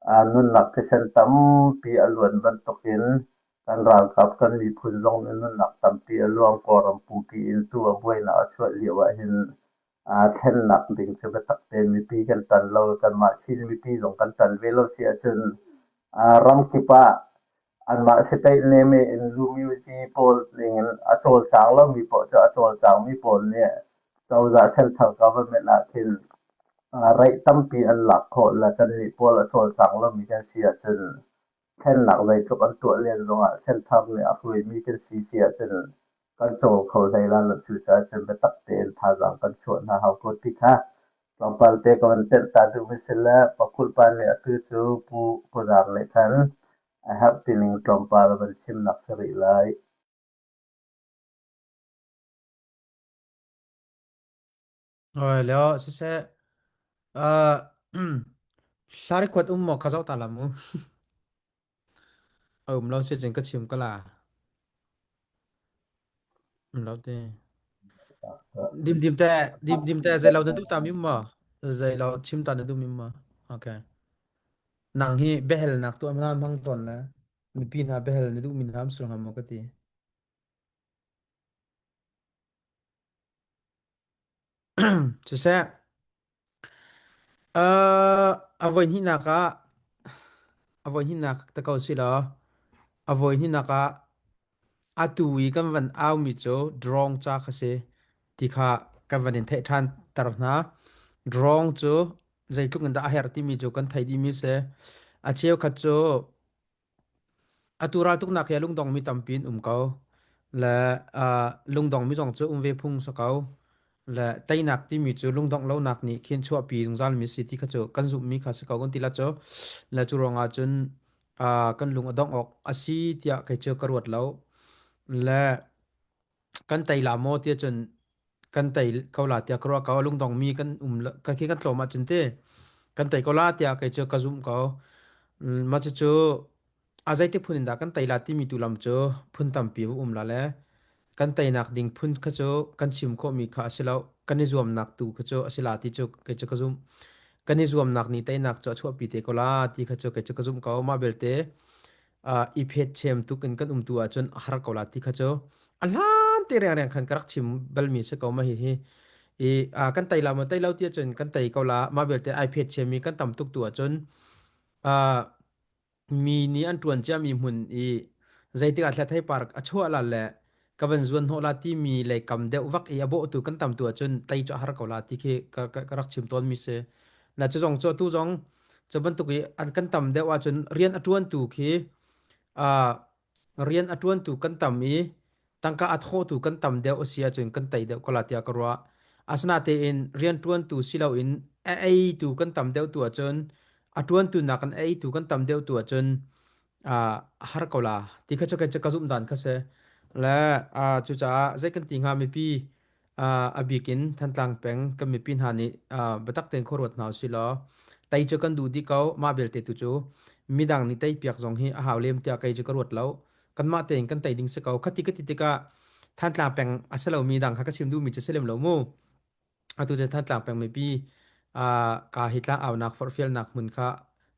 Nunnak thisen tampi a luan bantukin kan ralkap kan miphun zong nih nunnak tampi a luang. Kawlram pumpi in tu a buainak a chuah lio ahhin aa thlennak ding cu biatak tein mipi kan ṭan lo. Kanmah Chin mipi zong kan ṭan ve lo si ahcun ramkip ah anmah state name in Lumyuji pawl ningin a cawlcang lomi paoh cu a cawlcangmi pawl nih cozah central government ah khin Raih tampi an lak khawh le kannih pawl a cawlcang lomi kan si ahcun thlennak zeitluk an tuah len zongah senthar nih a hruaimi kan si si ahcun kan cawl kho hlei lai lo. Cucaah cun biatak tein thazaang kan chuah hna hau ko ti kha. Tlawmpal te ka van tenh ta duhmi si le pakulh pa nih atu cu Pu Pu Dar nih khan a herh tining tlawmpal a van chimnak si rih lai. Oi leo siseh uh, hlari khuat um maw kha zoh ta lam u. A um lo si cun ka chim ka la. Um lo te. Dim dim te dim dim te zei lo na duh ta mi maw? Zei lo chim ta na duh mi maw? Okay. Nang hi behel nak tu am hmang ton la. Mipi hna behel na duh mi hna am sul ngam ka ti. Siseh uh, a voi hnihnak ah a voi hnihnak ta ko si law a voi hnihnak ah atu i kan van aumi cu drone ca kha si ti kha kan van in theih ṭhan ter hna. Drone cu zeitluk in dah a herh timi cu kan theih dihmi si. A cheukhat cu Atu raltuknak hi a lungdongmi tampi an um ko. Le uh, lungdongmi zong cu um ve phung si ko. Le teinak timi cu lungdongh lonak nih khin chuahpi zungzalmi si ti kha cu kan zumhmi kha si ko kan ti la cu. Le cu ruangah cun uh, kan lung a dongh awk a si tiah kei cu ka ruat lo. Le kan tei la maw tiah cun kan tei ko la tiah ka ruah ko. A lungdongmi kan um kan khi kan tlawm ahcun ti kan tei ko la tiah kei cu ka zumh ko. Mah cucu a zeitik phun in dah kan tei la timi tu lam cu phun tampi va um la le kan teinak ding phun kha cu kan chim khawhmi kha a si lo. Kan i zuamnak tu kha cu a si la ti cu kei cu ka zumh. Kan i zuamnak nih teinak cu a chuahpi te ko la ti kha cu kei cu ka zumh ko. Mah belte i phetchem tuk in kan um tu ahcun a har ko la ti kha cu a hlan te reng khan ka rak chim balmi si ko ma hi hi i kan tei la ma tei lo ti ahcun kan tei ko la mah belte ai phetchem mi kan tam tuk tu ahcun mi nih an ṭuan ciami hmun i zeitik ah thla theipar a chuah la le ka van zuan hnawh la timi lei kam deuh vak i a bawhtu kan tam tu ahcun tei cu a har ko la ti khi ka, ka, ka rak chim tawn mi si. Na cu zong cu atu zong cu bantuk i an kan tam deuh ahcun rian a ṭuantu khi uh, rian a ṭuantu kan tam i tangka a thawhtu kan tam deuh a si ahcun kan tei deuh ko la tiah ka ruah. Asinatein rian ṭuantu si loin a eitu kan tam deuh tu ahcun a ṭuantu nakin a eitu kan tam deuh tu ahcun a har ko la ti kha cu ka zumh dan kha si le cucaah zei kan ti hnga mipi a bik in Thantlang peng kan mipi hna nih biatak tein khuaruat hna usih law tei cu kan duh dih ko mah belte tu cu midang nih tei piak zong hi a hau lem tiah kei cu ka ruat lo kanmah tein kan tei ding si ko khati ka ti tikah Thantlang peng a si lomi dang kha ka chim duhmi cu si lem lo mu Atu cu Thantlang peng mipi ka hi tlang aunak forhfialnak hmun kha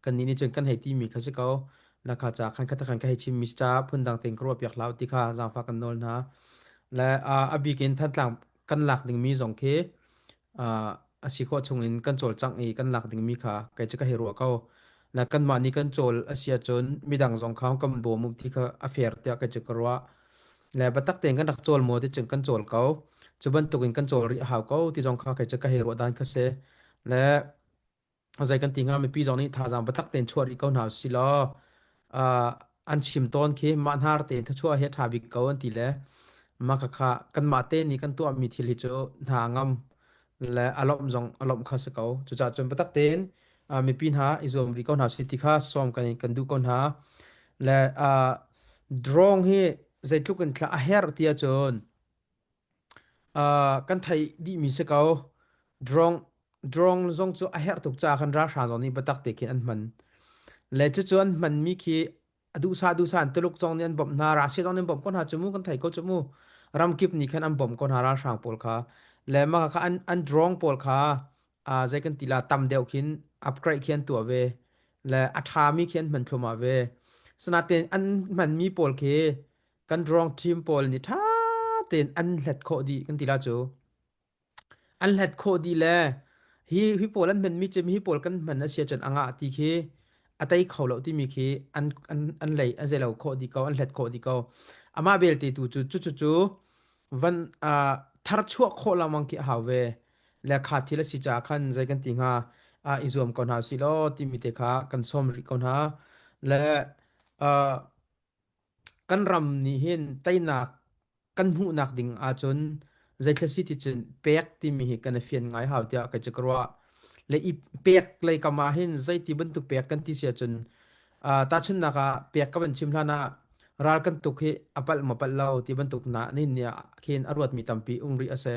kannih nih cun kan hei timi kha si ko. Na kha ca khan khat khan ka hei chimmi si caah phundang tein ka ruahpiak hlah u ti kha zaangfah kan nawl hna. Le a bik in Thantlang kan lak dingmi zong khi a si khawh chung in kan cawlcangh i kan lak dingmi kha kei cu ka hei ruah ko. Na kanmah nih kan cawl a si ahcun midang zong kha kan bawm u ti kha a fair tiah kei cu ka ruah. Le biatak tein kan rak cawl maw ti cun kan cawl ko. Cu bantuk in kan cawl rih a hau ko ti zong kha kei cu ka hei ruah dan kha si. Le zei kan ti hnga mipi zong nih thazaang biatak tein chuah rih ko hna usih law uh, an chim tawn khi mah hnar tein thachuah hi a ṭha bik ko an ti le mah khakha kanmah te nih kan tuahmi thil hi cu hna ngam le a lawmh zong a lawmh kha si ko. Cucaah cun biatak tein uh, mipi hna i zuam rih ko hna usih ti kha sawm kan kan duh ko hna. Le uh, drone hi zeitluk in thla a herh ti ahcun uh, kan theih dihmi si ko. Drone drone zong cu a herh tuk caah khan ralhrang zong nih biatak te khin an hman. Le cucu an hmanmi khi a duhsah duhsah in Tuluk zong nih an bawmh hna, Russia zong nih an bawmh ko hna cu mu kan thei ko cu mu. Ramkip nih khan an bawmh ko hna ralhrang pawl kha. Le mah kha an an drone pawl kha uh, zei kan ti la tam deuh khin upgrade khi an tuah ve. Le a ṭhami khi an hman thluahmah ve. Sinain an hmanmi pawl khi kan drone team pawl nih ṭha tein an hlet khawh dih kan ti la cu. An hlet khawh dih le hi hi pawl an hmanmi cu hi pawl kan hman a si ahcun a ngah ti khi a tei kho lo timi khi an an an lei an zeilo khawh dih ko an hlet khawh dih ko. Amah belte tu cu cu cu cu van uh, tharchuah khawh lengmang khi a hau ve. Le kha thil a si caah khan zei kan ti hnga uh, i zuam ko hna usih law timi te kha kan sawm rih ko hna. Le uh, kan ram nih hin teinak kan hmuhnak ding ahcun zeithil si ti cun pek timi hi kan i fian ngai hau tiah kei cu ka ruah. Le i pek lei kam ah hin zeiti bantuk pek kan ti si ahcun tahchunhnak ah pek ka van chim hlan ah ral kan tuk hi a palh maw palh lo ti bantuk na nin ni ah khin a ruatmi tampi um rih a si.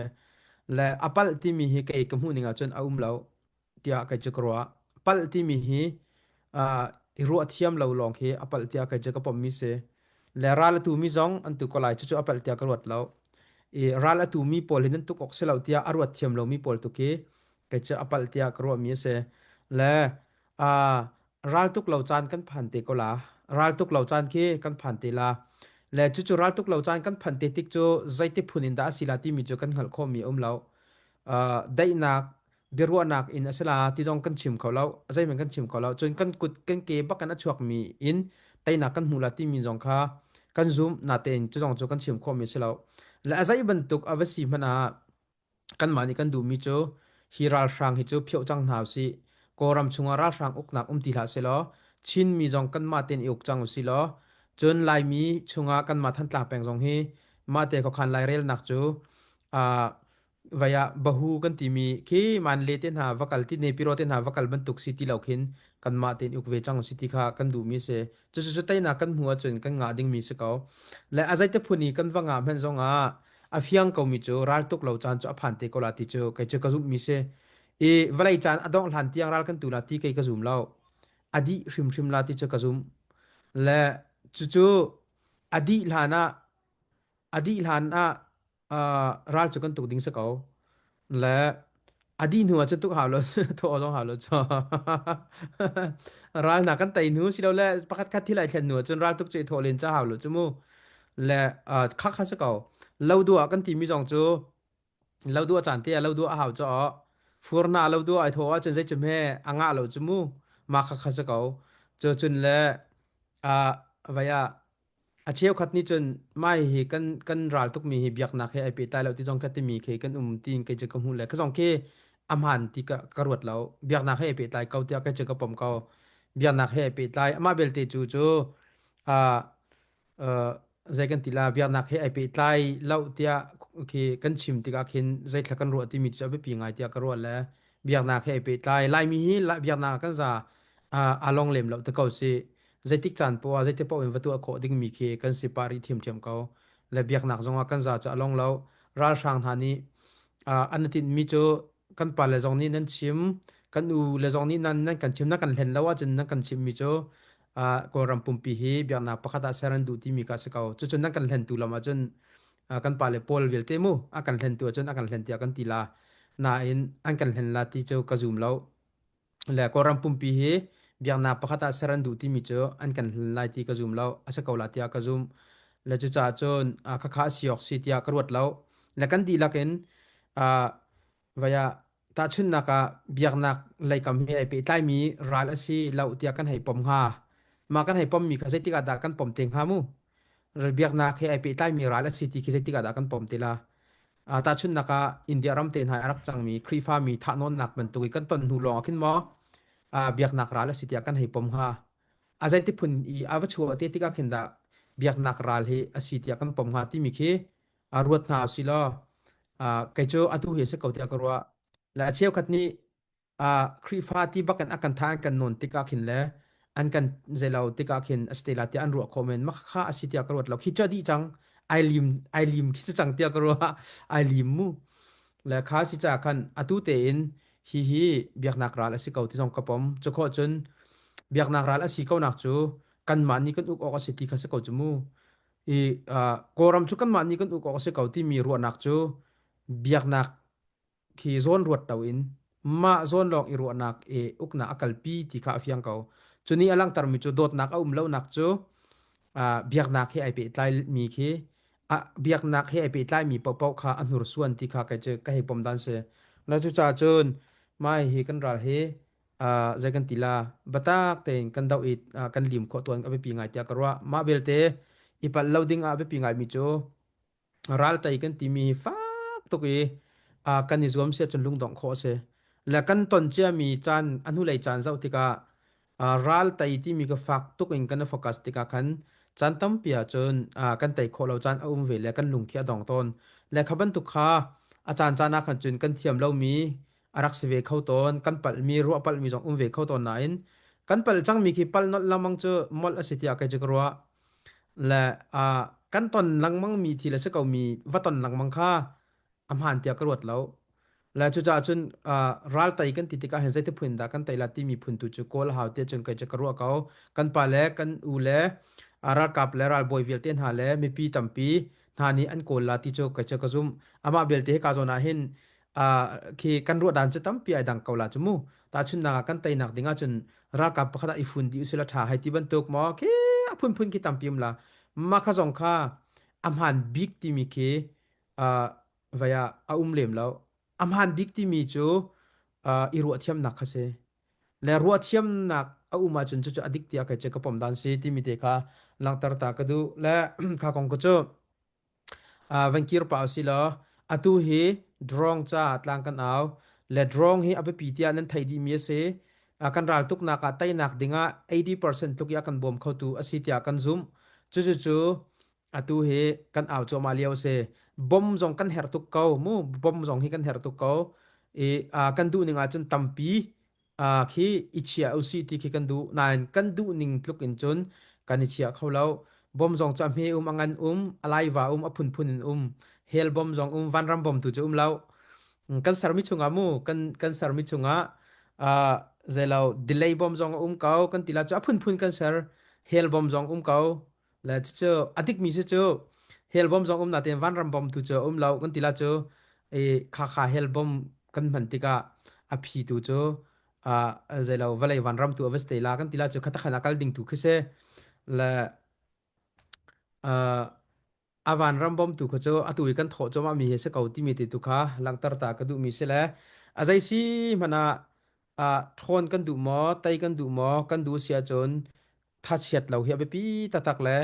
Le a palh timi hi kei ka hmuh ning ahcun a um lo tiah kei cu ka ruah. Palh timi hi i ruah thiam lo lawng khi a palh tiah kei cu ka pommi si. Le ral a tumi zong an tu ko lai cucu a palh tiah ka ruat lo. I ral a tumi pawl hi nan tuk awk si lo tiah a ruat thiam lomi pawl tu khi kei cu a palh tiah ka ruahmi a si. Le raltuk lo caan kan phan te ko la. Raltuk lo caan khi kan phan te la. Le cucu raltuk lo caan kan phan te tik cu zeiti phun in dah a si la timi cu kan hngalh khawhmi a um lo. Daihnak biaruahnak in a si la ti zong kan chim kho lo. Zeihmanh kan chim kho lo. Cun kan kut kan ke bak in a chuakmi in teinak kan hmu la timi zong kha kan zum natein cu zong cu kan chim khawhmi a si lo. Le a zei bantuk a va si hmanh ah Kanmah nih kan duhmi cu hi ralhrang hi cu phioh cang hna usih. Kawlram chungah ralhrang uknak um ti hlah sehlaw Chinmi zong kanmah tein i uk cang usih law cun Laimi chungah kanmah Thantlang peng zong hi mahte khuakhan lairelnak cu uh, vai ah bahu kan timi khi Manle te hna va kal ti Nepiro te hna va kal bantuk si ti lo khin kanmah tein uk ve cang usih ti kha kan duhmi si. Cucu cu teinak kan hmu ahcun kan ngah dingmi si ko. Le a zeite phun i kan va ngah hmanh zongah a fiang komi cu raltuk lo caan cu a phan te ko la ti cu kei cu ka zumhmi si. I vawlei caan a dongh hlan tiang ral kan tu la ti kei ka zum lo. A dih hrimhrim la ti cu ka zum. Le cucu a dih hlan ah a dih hlan ah uh, ral cu kan tuk ding si ko. Le a dih hnu ah cun tuk hau lo thawh zong hau lo cu. Ral hna kan tei hnu silole pakhat khat thil ai thlen hnu ah cun ral tuk cu i thawh len ca hau lo cu mu. Le uh, kha kha si ko. Lo duah kan timi zong cu lo duah caan te ah lo duah a hau cu furna lo duah ai thawh ahcun zei cu hme a ngah lo cu mu. Ma kha kha si ko. Cu cun le uh, vai ah A cheukhat nih cun mah hihi kan kan ral tukmi hi biaknak he ai pehtlai lo ti zong ka timi khi kan um tiin kei cu ka hmuh le ka zong khi a hmaan ti ka, ka ruat lo. Biaknak he ai pehtlai ko tiah kei cu ka pom ko. Biaknak he ai pehtlai. Amah belte cu cu uh, uh, zei kan ti la biaknak he ai pehtlai lo tiah khi kan chim tikah khin zeithla kan ruah timi cu a biapi ngai tiah ka ruah le biaknak he ai pehtlai. Laimi hi biaknak ah kan za uh, aa long lem lo te ko si. Zeitik caan poah ah zeiti paoh in va tuah khawh dingmi khi kan si pah rih ṭhiamṭhiam ko. Le biaknak zongah kan za cu a long lo. Ralhrang hna nih uh, an i tinhmi cu kan pale zong nih nan chim, kan u le zong nih nan, nan kan chim, nan kan hlen lo ahcun nan kan chimmi cu uh, Kawlram pumpi hi biaknak pakhat ah ser an duh timi kha a si ko. Cucun nan kan hlentu lam ahcun uh, kan pale pawl vialte mu a kan hlentu ahcun a kan hlen tiah kan ti la. Nain an kan hlen la ti cu ka zum lo. Le Kawlram pumpi hi biaknak pakhat ah ser an duh timi cu an kan hlen lai ti ka zum lo. A si ko la tiah ka zumh. Le cucaah cun khakha a si awk si tiah ka ruat lo. Le kan dihlak in vai ah tahchunhnak ah biaknak leikam he ai pehtlaimi ral a si lo tiah kan hei pom hnga. Mah kan hei pommi kha zeitik ah dah kan pom te hnga mu? Biaknak he ai pehtlaimi ral a si ti khi zeitik ah dah kan pom te la? Tahchunhnak ah India ram te hna i a rak cangmi Khrihfami thahnawnnak bantuk i kan ton hnu lawng ah khin maw biaknak ral a si tiah kan hei pom hnga. A zeiti phun i a va chuah te tikah khin dah biaknak ral hi a si tiah kan pom hnga timi khi ruat hna usih law kei cu atu hi a si ko tiah ka ruah. Le a cheukhat nih Khrihfa ti bak in a kan tha an kan nawn tikah khin le an kan zeilo tikah khin a si te la tiah an ruah khawh men mah kha a si tiah ka ruat lo khi cu a dih cang ai lim ai lim khi si cang tiah ka ruah ai lim mu le kha si ca khan atu tein hi hi biaknak ral a si ko ti zong ka pom cu khawh cun biaknak ral a si ko nak cu kanmah nih kan uk awk a si ti kha si ko cu mu i Kawlram cu kanmah nih kan uk awk a si ko timi ruahnak cu biaknak khi zawn ruat loin mah zawn lawng i ruahnak i uknak a kalpi ti kha a fiang ko. Cu nih a langhtermi cu dawtnak a um lonak cu biaknak he ai pehtlaimi khi biaknak he ai pehtlaimi paohpaoh kha a hnursuan ti kha kei cu ka hei pom dan si. Na cucaah cun mai hi kan ral hi zei kan ti la batak tein kan doh i kan lim khawh tuan a biapi ngai tiah ka ruah. Mah belte i palh lo ding ah a biapi ngaimi cu Raltei kan timi hi fak tuk i kan i zuam si ahcun lungdongh khawh a si. Le kan ton ciami caan a hnulei caan zoh tikah raltei timi ka fak tuk in kan i focus tikah khan caan tampi ahcun kan tei khawh lo caan a um ve le kan lung khi a dong tawn. Le kha bantuk kha a caan caan ah khan cun kan thiam lomi. a rak si ve kho tawn. Kan palhmi ruah palhmi zong um ve kho tawn nain kan palh cangmi khi pal nolh lengmang cu molh a si tiah kei cu ka ruah. Le uh, kan ton lengmang mi thil a si ko mi va ton lengmang kha a hmaan tiah ka ruat lo. Le cucaah cun uh, ral tei kan ti tikah hin zeiti phun dah kan tei la timi phun tu cu kawl hau tiah cun kei cu ka ruah ko. Kan pa le kan u le uh, ralkap le ralbawi vialte hna le mipi tampi hna nih an kawl la ti cu kei cu ka zumh. Amah belte hika zawn ah hin uh, khi kan ruah dan cu tampi ai dang ko la cu mu. Tahchunhnak ah kan teinak ding ahcun ralkap pakhat ah i fun dih usila ṭha hei ti bantuk maw khi a phunphun khi tampi um la. Mah kha zong kha a hmaan bik timi khi uh, vai ah a um lem lo. A hmaan bik timi cu uh, i ruahthiamnak kha si. Le ruahthiamnak a um ahcun cucu a dik tiah kei cu ka pom dan si timi te kha langhter ta ka duh. Le kha kong ka cu uh, van kir pa usih law atu hi drone ca tlang kan au. Le drone hi a biapi tiah nan theih dihmi a si. Uh, kan ral tuknak ah teinak dingah 80% tluk i a kan bawm khotu a si tiah kan zumh. Cucu cu Atu hi kan au cuahmah lio a si. Bom zong kan herh tuk ko mu. Bom zong hi kan herh tuk ko. I uh, kan duh ning ahcun tampi uh, khi i chia usih ti khi kan duh. Nain kan duh ning tluk in cun kan i chia kho lo. Bom zong cu a hme um, a ngan um, a laiva um, a phunphun in um. Hell bom zong um, vanram bom tu cu um lo. Kan sermi chungah mu, kan kan sermi chungah uh, zeilo delay bom zong a um ko kan ti la cu a phunphun kan ser. Hell bom zong um ko. Le cucu a dikmi cu cu hell bom zong um nain vanram bom tu cu a um lo kan ti la cu i khakha hell bom kan hman tikah a phi tu cu uh, zeilo vawlei vanram tu a va si te la kan ti la cu khatakhan a kal ding tu khi si le uh, a vanram bom tu kha cu atu i kan thawh cuahmah mi hi si ko timi te tu kha langhter ta ka duhmi si le a zei si hmanh ah ah ṭhawn kan duh maw tei kan duh maw kan duh si ahcun thachiat lo hi a biapi taktak le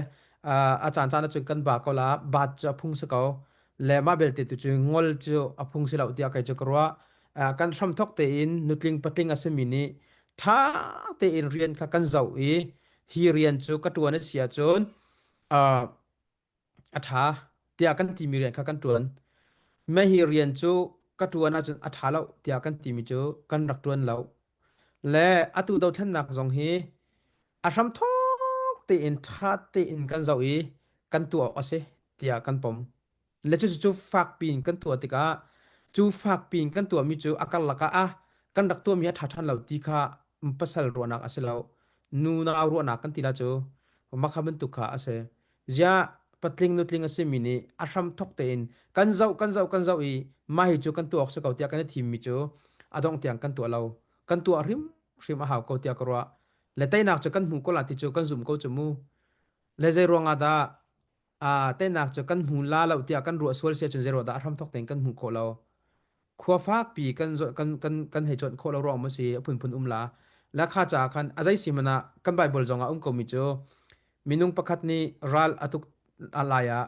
a caan caan ahcun kan ba ko la baat cu a phung si ko le mah belte tu cu ngol cu a phung si lo tiah kei cu ka ruah kan hramthok tein nutling patling a simi nih ṭha tein rian kha kan zoh i hi rian cu ka ṭuan a si ahcun a ṭha tiah kan timi rian kha kan ṭuan. Mah hi rian cu ka ṭuan ahcun a ṭha lo tiah kan timi cu kan rak ṭuan lo. Le atu dothlennak zong hi a hramthawk tein ṭha tein kan zoh i kan tuah awk a si tiah kan pom. Le cucu fakpi in kan tuah tikah cu fakpi in kan tuahmi cu a karlak ah ah kan rak tuahmi a ṭha ṭhan lo ti kha pasal ruahnak a si lo. Nu nau ruahnak kan ti la cu mah kha bantuk kha a si. Ziah patling nutling a simi nih a hram thok tein kan zoh kan zoh kan zoh i mah hi cu kan tuah awk si ko tiah kan i thimmi cu a dongh tiang kan tuah lo. Kan tuah hrimhrim a hau ko tiah ka ruah. Le teinak cu kan hmu ko la ti cu kan zum ko cu mu. Le zei ruangah dah ah teinak cu kan hmu la lo tiah kan ruah sual si ahcun zei ruah dah a hramthok tein kan hmuh khawh lo. Khua fakpi kan kan kan kan hei chawnh khawh lo ruang maw si a phunphun um la. La kha caah khan a zei si hmanh ah kan Bible zong ah um komi cu minung pakhat nih ral a tuk a lai ah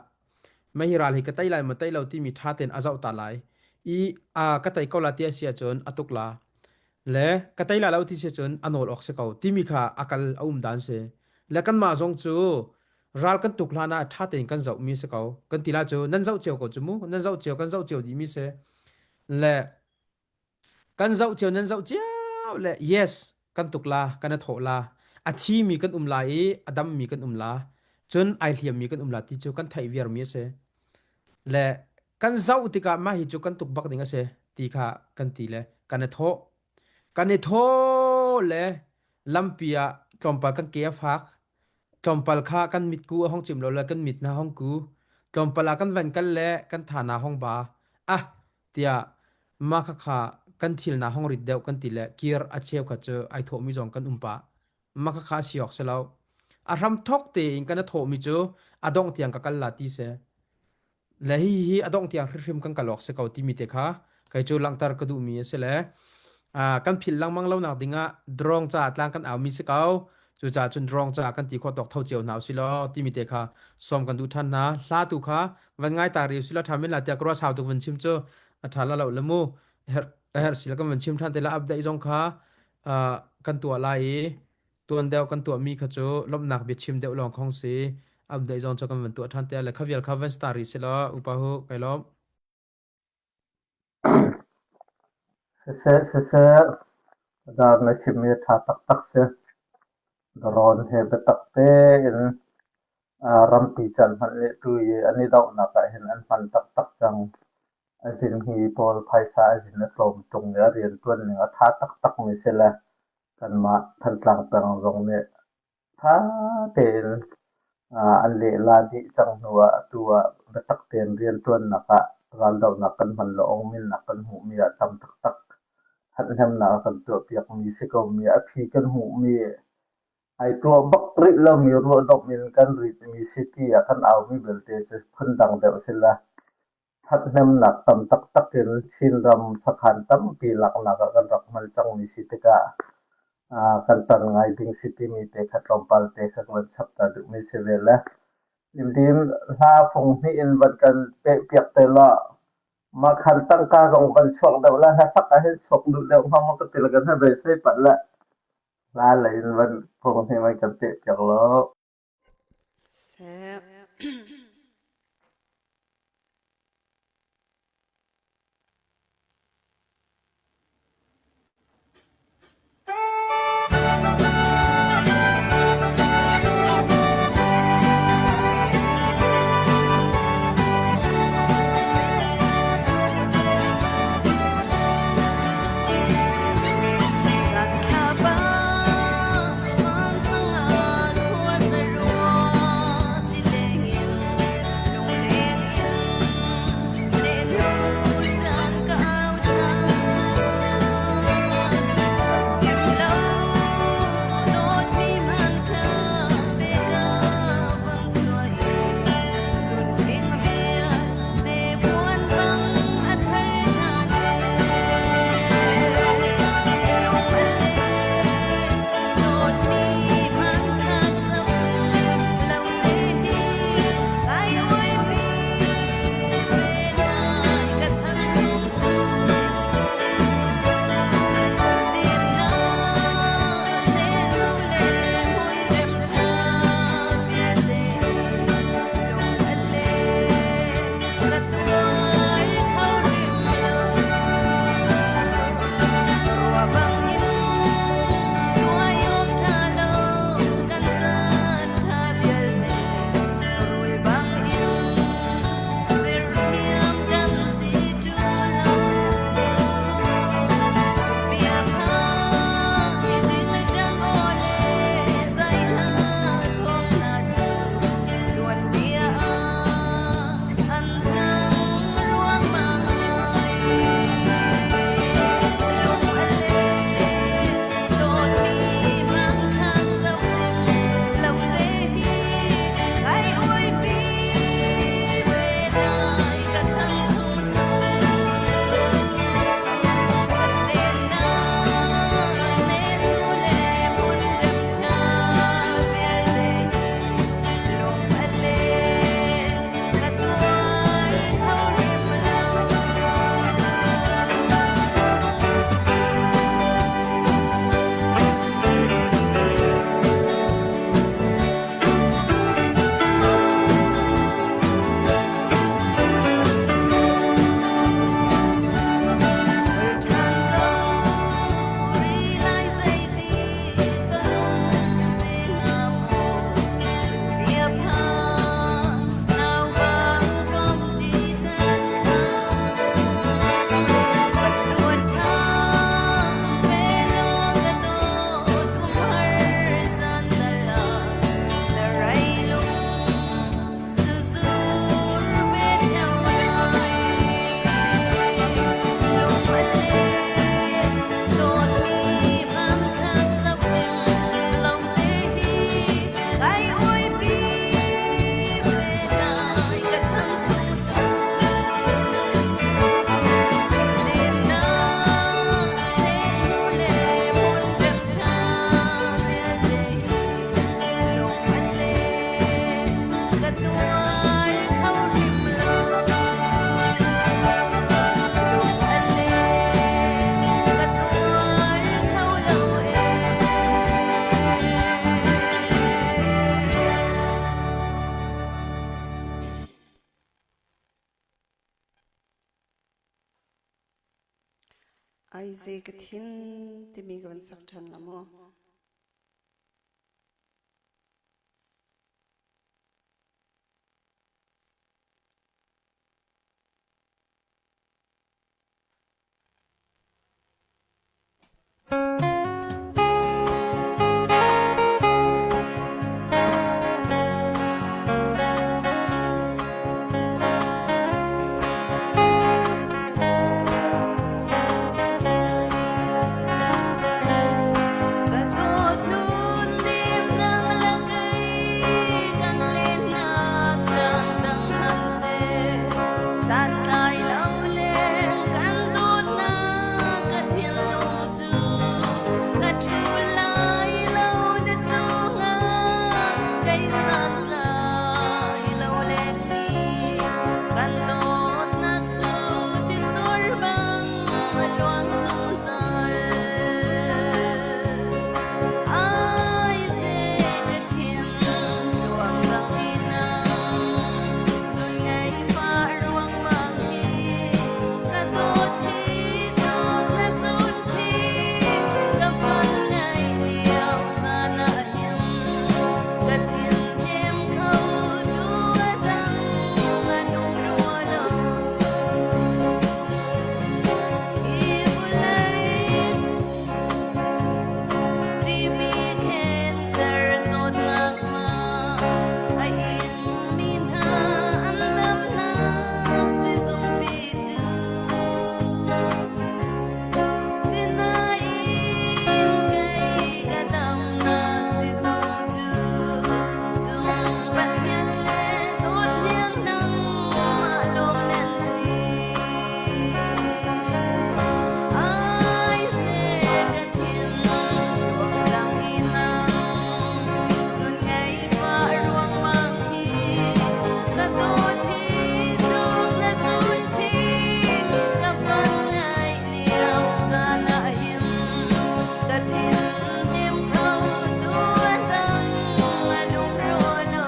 mei hi ral hi ka tei lai maw tei lo timi ṭha tein a zoh ta lai i a ka tei ko la ti a si ahcun a tuk la le ka tei la lo ti si ahcun a nawl awk si ko timi kha a kal a um dan si le kanmah zong cu ral kan tuk hlan ah ṭha tein kan zohmi si ko kan ti la cu nan zoh cio ko cu mu nan zoh cio kan zoh cio dihmi si le kan zoh cio nan zoh cio le yes kan tuk la kan a thawh la a thimi kan um la i a dammi kan um la cun ai hliammi kan um la ti cu kan theih viarmi a si le kan zoh tikah mah hi cu kan tuk bak ding a si ti kha kan ti le kan i thawh kan i thawh le lampi ah tlawmpal kan ke a fak Tlawmpal kha kan mitku a hong cim lo le kan mit hna hong ku. Tlawmpal ah kan van kal le kan tha na hong ba. Ah tiah mah khakha kan thil na hong rit deuh kan ti le kir a cheu kha cu ai thawhmi zong kan um pah. Mah khakha a si awk si lo. A hram thok tein kan a thawhmi cu a dongh tiang ka kal la ti si. Le hihi a dongh tiang hrimhrim kan kal awk si ko timi te kha kei cu langhter ka duhmi a si le kan philh lengmang lonak dingah drawng ca tlang kan aumi si ko. Cucaah cun drawng ca kan ti khawh tawk tho cio hna usih law timi te kha sawm kan duh ṭhan hna. Hla tu kha van ngai ta rih usih law ṭha men la tiah ka ruah sau tuk van chim cu a ṭha la lo le mu. Herh herh si le kan van chim ṭhan te la update zong kha kan tuah lai i tuan deuh kan tuahmi kha cu lawmhnak biachim deuh lawng khong si update zong cu kan van tuah ṭhan te le kha vial kha van star rih si law upa hu kai lawm. Siseh, siseh, dar na chimmi a ṭha taktak si. Darawn he biatak tein rampi can hmanh nih tu i an i dohnak ah hin an hman taktak cang. A zinhmi pawl phaisa a zin a tlawm ṭung i a rianṭuan ning a ṭha taktakmi si le kanmah Thantlang peng zong nih Ṭha tein an lehla dih cang hnuah atu ah biatak tein rianṭuannak ah raldohnak kan hman le awngminnak kan hmuhmi ah tam taktak ṭhathnemnak a kan tuahpiakmi si komi a phi kan hmuhmi ai tuah bak rih lomi ruahdomh in kan ritmi si tiah kan aumi belte cu phundang deuh si la. Ṭhathnemnak tam taktak in Chinram sakhan tampi laknak ah kan rak hman cangmi si tikah kan tan ngai ding si timi te kha tlawmpal te kha ka van chap ta duhmi si ve le Limdim hla fung hnih in van kan pehpiak te law mah khan tangka zong van chuak deuh la hlasak ahhin chuak duh deuh hnga maw ka ti le kan hei beisei pat le hla lei in van fung hnih van kan pehpiak law. Seh. Aize ka thin timi ka van sak ṭhan la mu. Ka dawtnu nim nang le kei kan lennak cang dang hmanhseh santlai lo le kan dawtnak ka thinlung cu ka ṭhu lai lo na cungah kei santlai lo leng ni kan dawtnak cu tisur bang a luang zungzal. Ai ze ka thin tluang bang ina zun ngei fa ruang mang hi ka dawt hi dawt na zun thi ka fan ngai lio caan ah hin ka thin hnem kho tu a dang an um rua lo. Hi vawlei TB cancer zawtnak ma a ingmi hna an damnak sizungpi cu Sinain kei ka damnak sizung cu cung Pathian le dawt hniang nangmah lawng nan si. Ai ze ka thin tluangtlang ina zun ngei fa ruangmang hi ka dawt hi tuk na zun thi ka van ngai lio caan ah hin ka thin hnem kho tu a dang a lung rua lo.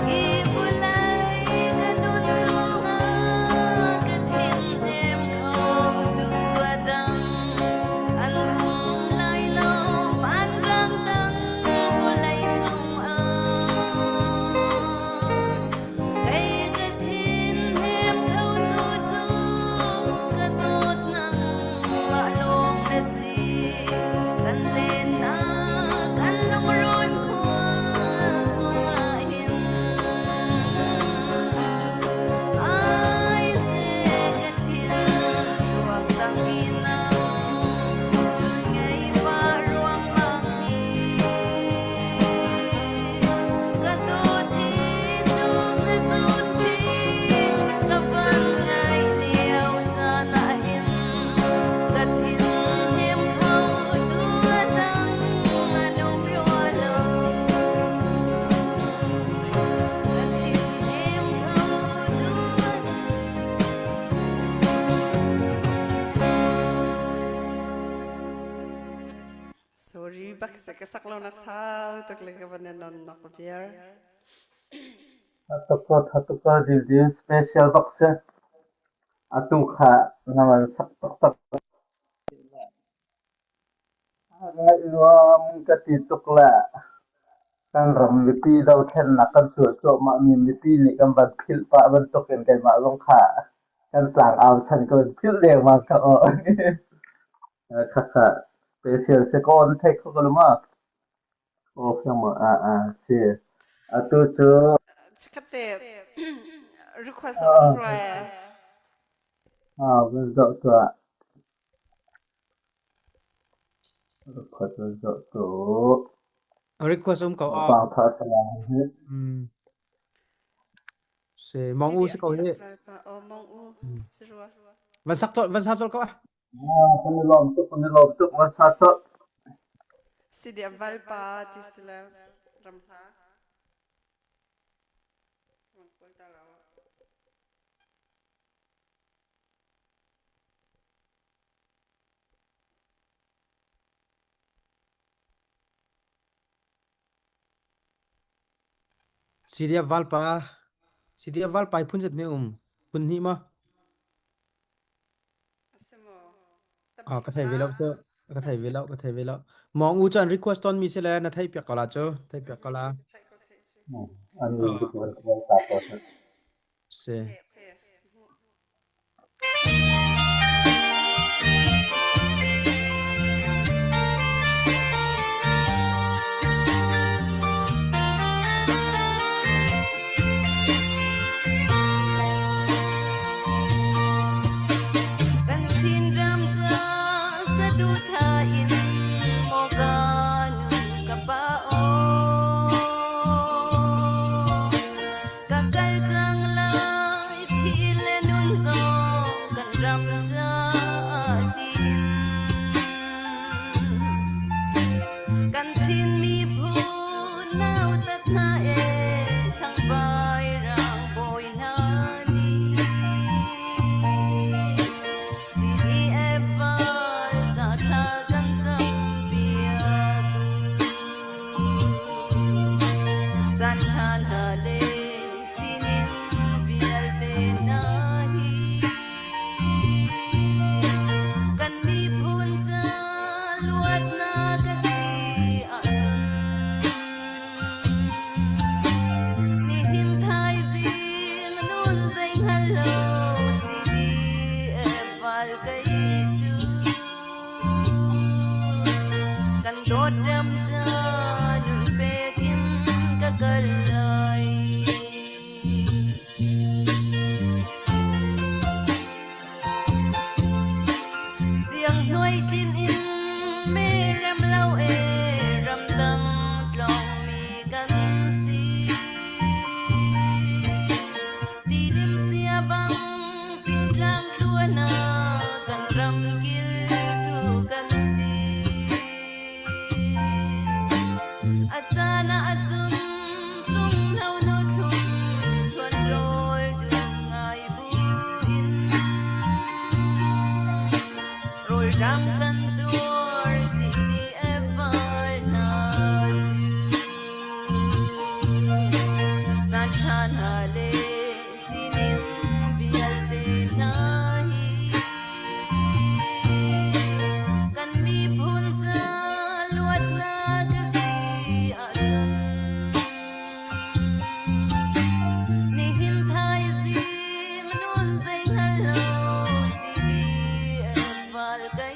Hi vawlei na nun chungah ka thinhnem kho tu a dang an um lai lo vanram dang vawlei cungah. Kei ka thinhnem kho tu cu ka dawt nangmah lawng na si. Kan lennak kan lungrun khua zongah hin ai ze ka thin ruang tang ina zun ngei pa ruang bang hi ka dawt hi tuk na zun thi ka van ngai lio caan ah hin ka thin hnem kho tu a dang an um rua lo. Ka thin hnem kho tu a Sorry bak se ka sak lo nak sau tuk le ka van non nok viar. Thatuk dildin special bak si. Atu kha na van sak taktak. Ngaih nuam ka ti tuk le kan ram mipi dothlennak kan tuah cuahmahmi mipi nih kan van philh pah bantukin keimah zong kha kan tlangau chan ka van philh dengmang kha aw. Khakha special si ko na thei kho ko lo ma? Aw fiang maw? Ah ah si. Atu cu Chikkhatte request a um rua. Ah, van zoh tuah. Request van zoh tuah. Request um ko ah. Pang tha salang hi. Mm. Se mong u si ko hi. Oh mong u si rua. Van sak col van sa col ko ah. Ah, kan i lawm tuk, kan i lawm tuk. Van sa col. CDF valpa ti si le ram hla. CDF valpa CDF valpa hi phun zat me um phun hnih ma? A si maw? Ah Tambik ka thei ve hlah. lo cu. Ka thei ve lo, ka thei ve lo. Mong u cu an request ton mi si le na thei piak ko la cu. Thei piak ko la. Theih ko theih si. An Ah music van ka ta ko seh. si. Okay, okay. Kan Chinram ca saduhthah in maw ka nun ka pa aw. Ka kal cang lai thi le nun zong kan ram caah tiin. Kan Chin miphun nautat hna e thangvai rang bawi hna nih CDF val ca thla kan campiak u. Caan ṭha hna le sining vialte hna hi kan miphun ca luatnak a si ahcun nihin thaizing nun zei hngal lo CDF val kei cu kan dawt ram ca nun pek in ka kal lai. Sianghnuai tlin in mi rem lo e ramdang tlawngmi kan si. Tilim sia bang fingtlang tluan ah kan ram kiltu kan si. A caan ah a cum sunghno nu thlum chuan rawl dum ngai buin rawlṭam kan tuar CDF val hna cu. Caan ṭha hna le sining vialte hna hi kan miphun ca luatnak a si ahcun nihin thaizing nun zei hngal lo CDF val kai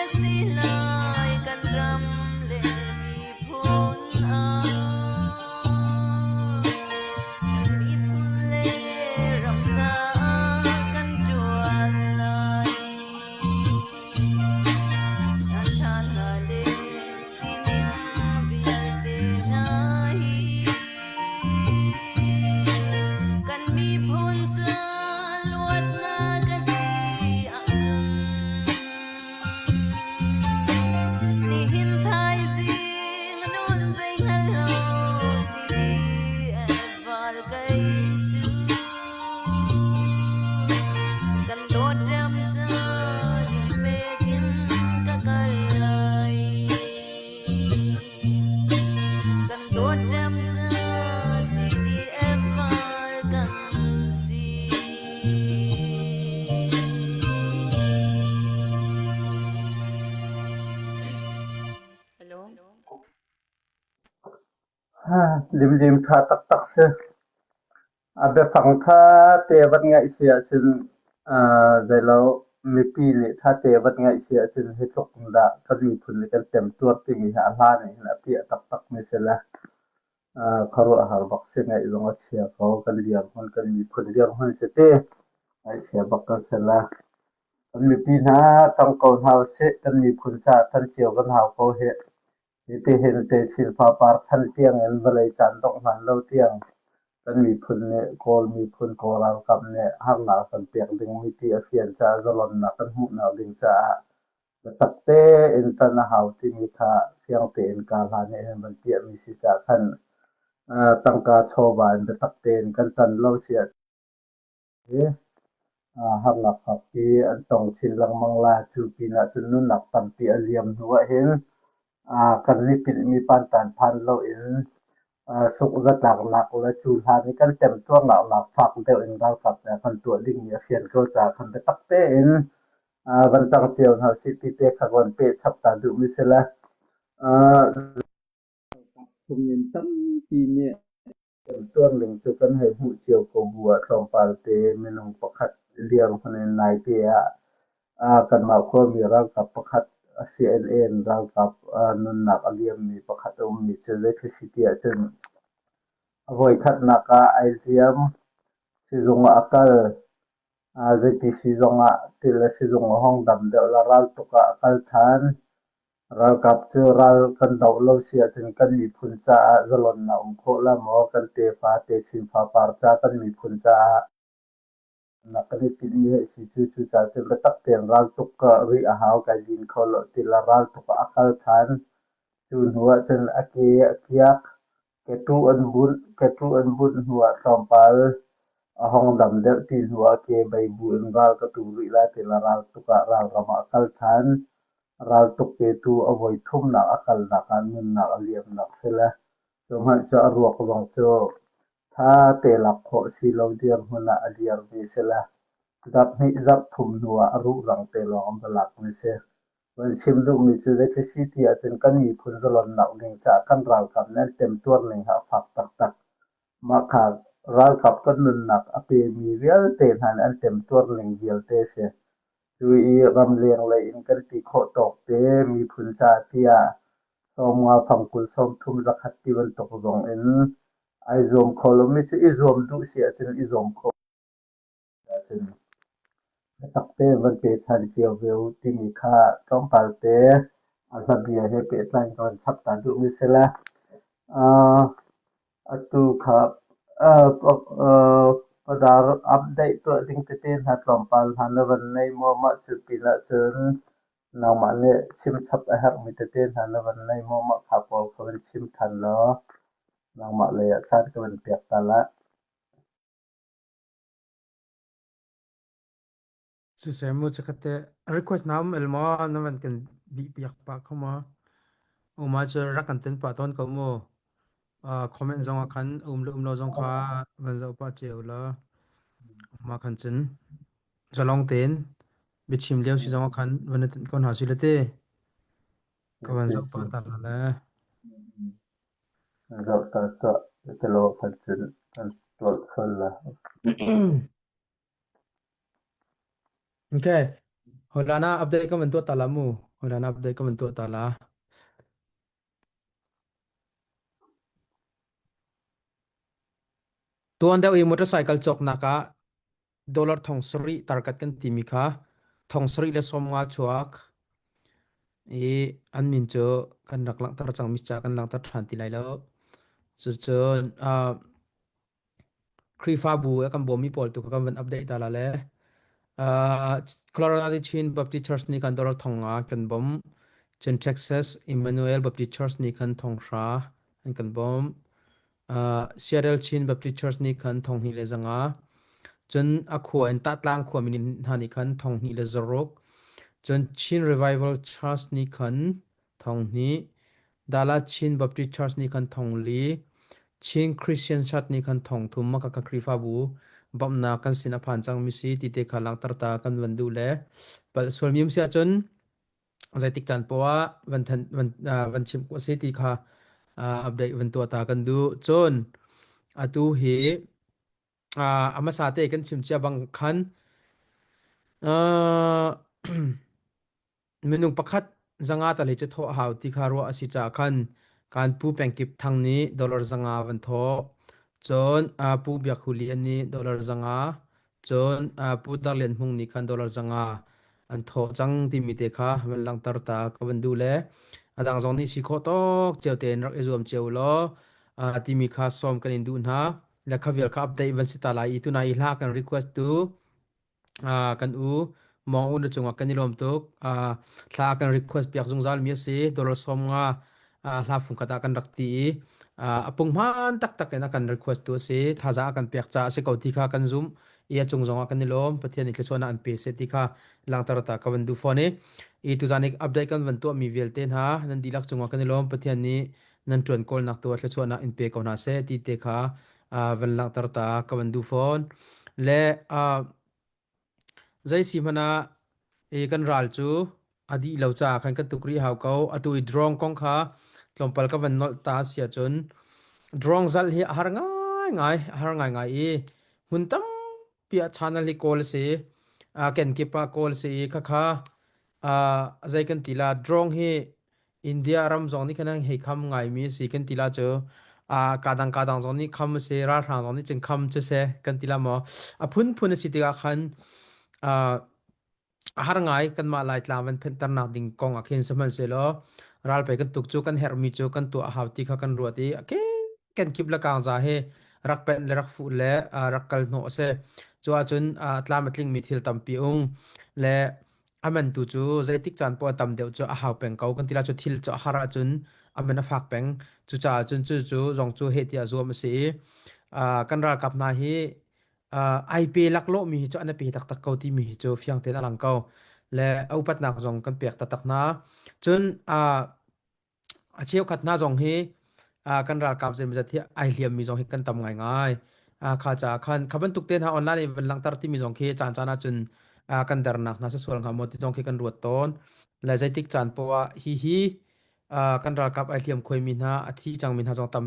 a si lai kan ram le miphun ah. Kan miphun le ram caah kan ṭuan lai. Kan ṭha le sining vialte hna hi kan miphun ca luatnak a si ahcun nihin thaizing nun zei hngal lo CDF val kei cu kan dawt ram ca pek in ka kal lai. Kan dawt ram cu CDF val kan si. Hello. Limlim ṭha taktak si. A biafang ṭha te van ngaih si ahcun zeilo mipi nih ṭha te van ngaih si ahcun hi tluk in dah kan miphun nih kan temtuar timi hi a hlan in hin a piah taktakmi si le khuaruahhar bak si ngaih zong a chia ko. Kan dirhmun kan miphun dirhmun cu ti ngaihchia bak kan si le kan mipi hna tang ko hna usih. Kan miphun caah tan cio kan hau ko hih. Hitihin techin fapar chan tiangin vawlei caan dongh hlan lo tiang kan miphun nih Kawl miphun Kawl ralkap nih harnak a kan pek dingmi ti a fian caah zalonnak kan hmuhnak ding caah biatak tein ṭan a hau timi kha fiang tein kaa hlan nih hin van piahmi si caah khan tangka chawva in biatak tein kan ṭan lo si ahcun Harnak fakpi an tong chin lengmang lai. Cu pinah cun nunnak tampi a liam hnu ahhin kan i tinhmi pantan phan loin sungh zatlaknak le cu hlan i kan temtuarnak nak fak deuh in ralkap nih a kan tuah dingmi a fian ko caah khan biatak tein van tang cio hna usih ti te kha van pehchap ta duhmi si le phung in tampi nih Tuanling cu kan hei hmuh cio ko bu ah tlawmpal te minung pakhat dirhmun in naite ah kanmah khuami ralkap pakhat CNA in ralkap nunnak a liammi pakhat a ummi cu zeithil si ti ahcun a voikhatnak ah ai hliam, sizung ah a kal, zeiti si zongah til le sizung a hong dam deuh le raltuk ah a kal ṭhan. Ralkap cu ral kan doh lo si ahcun kan miphun caah zalonnak um khawh la maw? Kan tefa techin fapar ca kan miphun caah kan i tinhmi hi a si cu. Cucaah cun biatak tein raltuk rih a hau. Kai din kho lo ti le raltuk ah a kal ṭhan. Cu hnu ahcun a ke a kiak. Keṭuh an bunh. Keṭuh an bunh hnu ah tlawmpal a hong dam deuh ti hnu ah kebei bu in ral ka tu rih lai ti le raltuk ah ralram ah a kal ṭhan. Raltuk petu a voi thumnak a kalnak ah nunnak a liamnak si le cu hmanh cu a ruak zong cu ṭha te lak khawh si lo dirhmun ah a dirmi si le zarh hnih zarh thum hnu ah a ruhrang te lawng an va lakmi si. Van chim duhmi cu zeiti si ti ahcun kan miphun zalonnak ding caah kan ralkap nih an temtuar ning hi a fak taktak. Mah kha ralkap kan nunnak a pemi vialte hna nih an temtuar ning vialte a si. Cu i ramleng lei in kan ti khawh tawk te miphun ca tiah sawmnga fangkul 30 zakhat ti bantuk zong in ai zuam kho lomi cu i zuam duh si ahcun i zuam kho ahcun biatak tein van pechan cio ve u timi kha tlawmpal te a hlabia he pehtlai in ka van chap ta duhmi si le atu kha padar update tuah ding tete hna tlawmpal hna na van nei maw? Mah cu pin ahcun nangmah nih chimchap a herhmi tete hna na van nei maw? Mah kha pawl kha van chim ṭhan law nangmah lei ah caan ka van pek ta lai. Siseh mu chikkhat te request na um el maw na van kan bih piak pah kho maw? Uma cu rak kan ten pah tawn ko mu. Comment zong ah khan um le um lo zong kha van zoh pah cio la. Ma khan cun zalong tein biachim lio si zong ah khan van i tinh ko hna si le te. Ka van zoh pah ta la le. Zoh ta tuah te lo khan cun kan tuah sual la. Okay. Holana update ka van tuah ta la mu. Hoi update ka van tuah ta la. Tuan deuh i motorcycle cawknak ah dollar thong sarih target kan timi kha thong sarih le 50 chuak i an min cu kan rak langhter cangmi ca kan langhter ṭhan ti lai lo. Cucun uh, Khrihfabu a kan bawmmi pawl tu kha kan van update ta la le uh, Colorado Chin Baptist Church nih kan dollar thong nga kan bawmh. Cun Texas Emmanuel Baptist Church nih khan thong hra an kan bawmh. Uh, Seattle Chin Baptist Church nih khan thong hnih le zanga. Cun a khua in Tahtlang khuami hna nih khan thong hnih le zaruk. Cun Chin Revival Church nih khan thong hnih. Dala Chin Baptist Church nih khan thong li. Chin Christian Church nih khan thong thum maka ka Khrihfabu bawmhnak kan sin a phan cangmi si ti te kha langhter ta kan van duh le palh sual mi um si ahcun zeitik caan poah van than van van chim ko si ti kha update van tuah ta kan duh. Cun atu hi a hmasa te kan chim cia bang khan Minung pakhat 500 tal hi cu thawh a hau ti kha ruah a si caah khan kan Pu Pengkip Thang nih dollar 500 van thawh. Cun Pu Biak Hu Lian nih dollar 500, cun Pu Dar Lian Hmung nih khan dollar 500 an thawh cang timi te kha van langhter ta ka van duh le a dang zong nih si khawh tawk cio tein rak i zuam cio law timi kha sawm kan in duh hna. Le kha vial kha update van si ta lai i tunai i hla kan request tu kan u Mong U na cungah kan i lawm tuk. Hla kan request piak zungzal mi a si. Dollar 50 hla fungkhat ah kan rak ti i a punghman taktak in a kan request tu a si. Thazaang a kan pek caah a si ko ti kha kan zumh i a cung zongah kan i lawm. Pathian nih thluachuahnak an pe seh ti kha langhter ta ka van duh fawn i i tuzaan i update kan van tuahmi vialte hna nan dihlak cungah kan i lawm. Pathian nih nan ṭuan kawlnak tu ah thluachuahnak in pe ko hna seh ti te kha van langhter ta ka van duh fawn. Le zei si hmanh ah i kan ral cu a dih lo caah khan kan tuk rih hau ko. Atu i drone kong kha tlawmpal ka van nolh ta si ahcun drone zalh hi a har ngaingai, a har ngaingai i hmun tampi ah channel hi kawl a si. Kenkip ah kawl a si i khakha zei kan ti la drone hi India ram zong nih khan an hei kham ngaimi a si kan ti la cu kadang kadang zong nih kham a si ralhrang zong nih cun kham cu si kan ti la maw a phunphun a si tikah khan a har ngai kanmah Laitlang van phenhternak ding kong ah khin sihmanhsehlaw ralpei kan tuk cu kan herhmi cu kan tuah a hau ti kha kan ruat i kan kip le kangza hi rak penh le rak fuh le rak kal hnawh a si. Cu ahcun tlam a tlingmi thil tampi um le a man tu cu zeitik caan poah tam deuh cu a hau peng ko kan ti la cu thil cu a har ahcun a man a fak peng cucaah cun cu cu zong cu heh tiah zuam a si i kan ralkap hna hi ai pe laklawh mi hi cu an i pe taktak ko timi hi cu fiang tein a lang ko le a upatnak zong kan pek taktak hna cun A cheukhat hna zong hi kan ralkap zeimawzat hi ai hliammi zong hi kan tam ngaingai. Kha caah khan kha bantuk te hna online in van langhter timi zong khi caan caan ahcun kan dernak hna sual hnga maw ti zong khi kan ruat tawn. Le zeitik caan poah ah hi hi kan ralkap ai hliam khuaimi hna a thi cangmi hna zong tam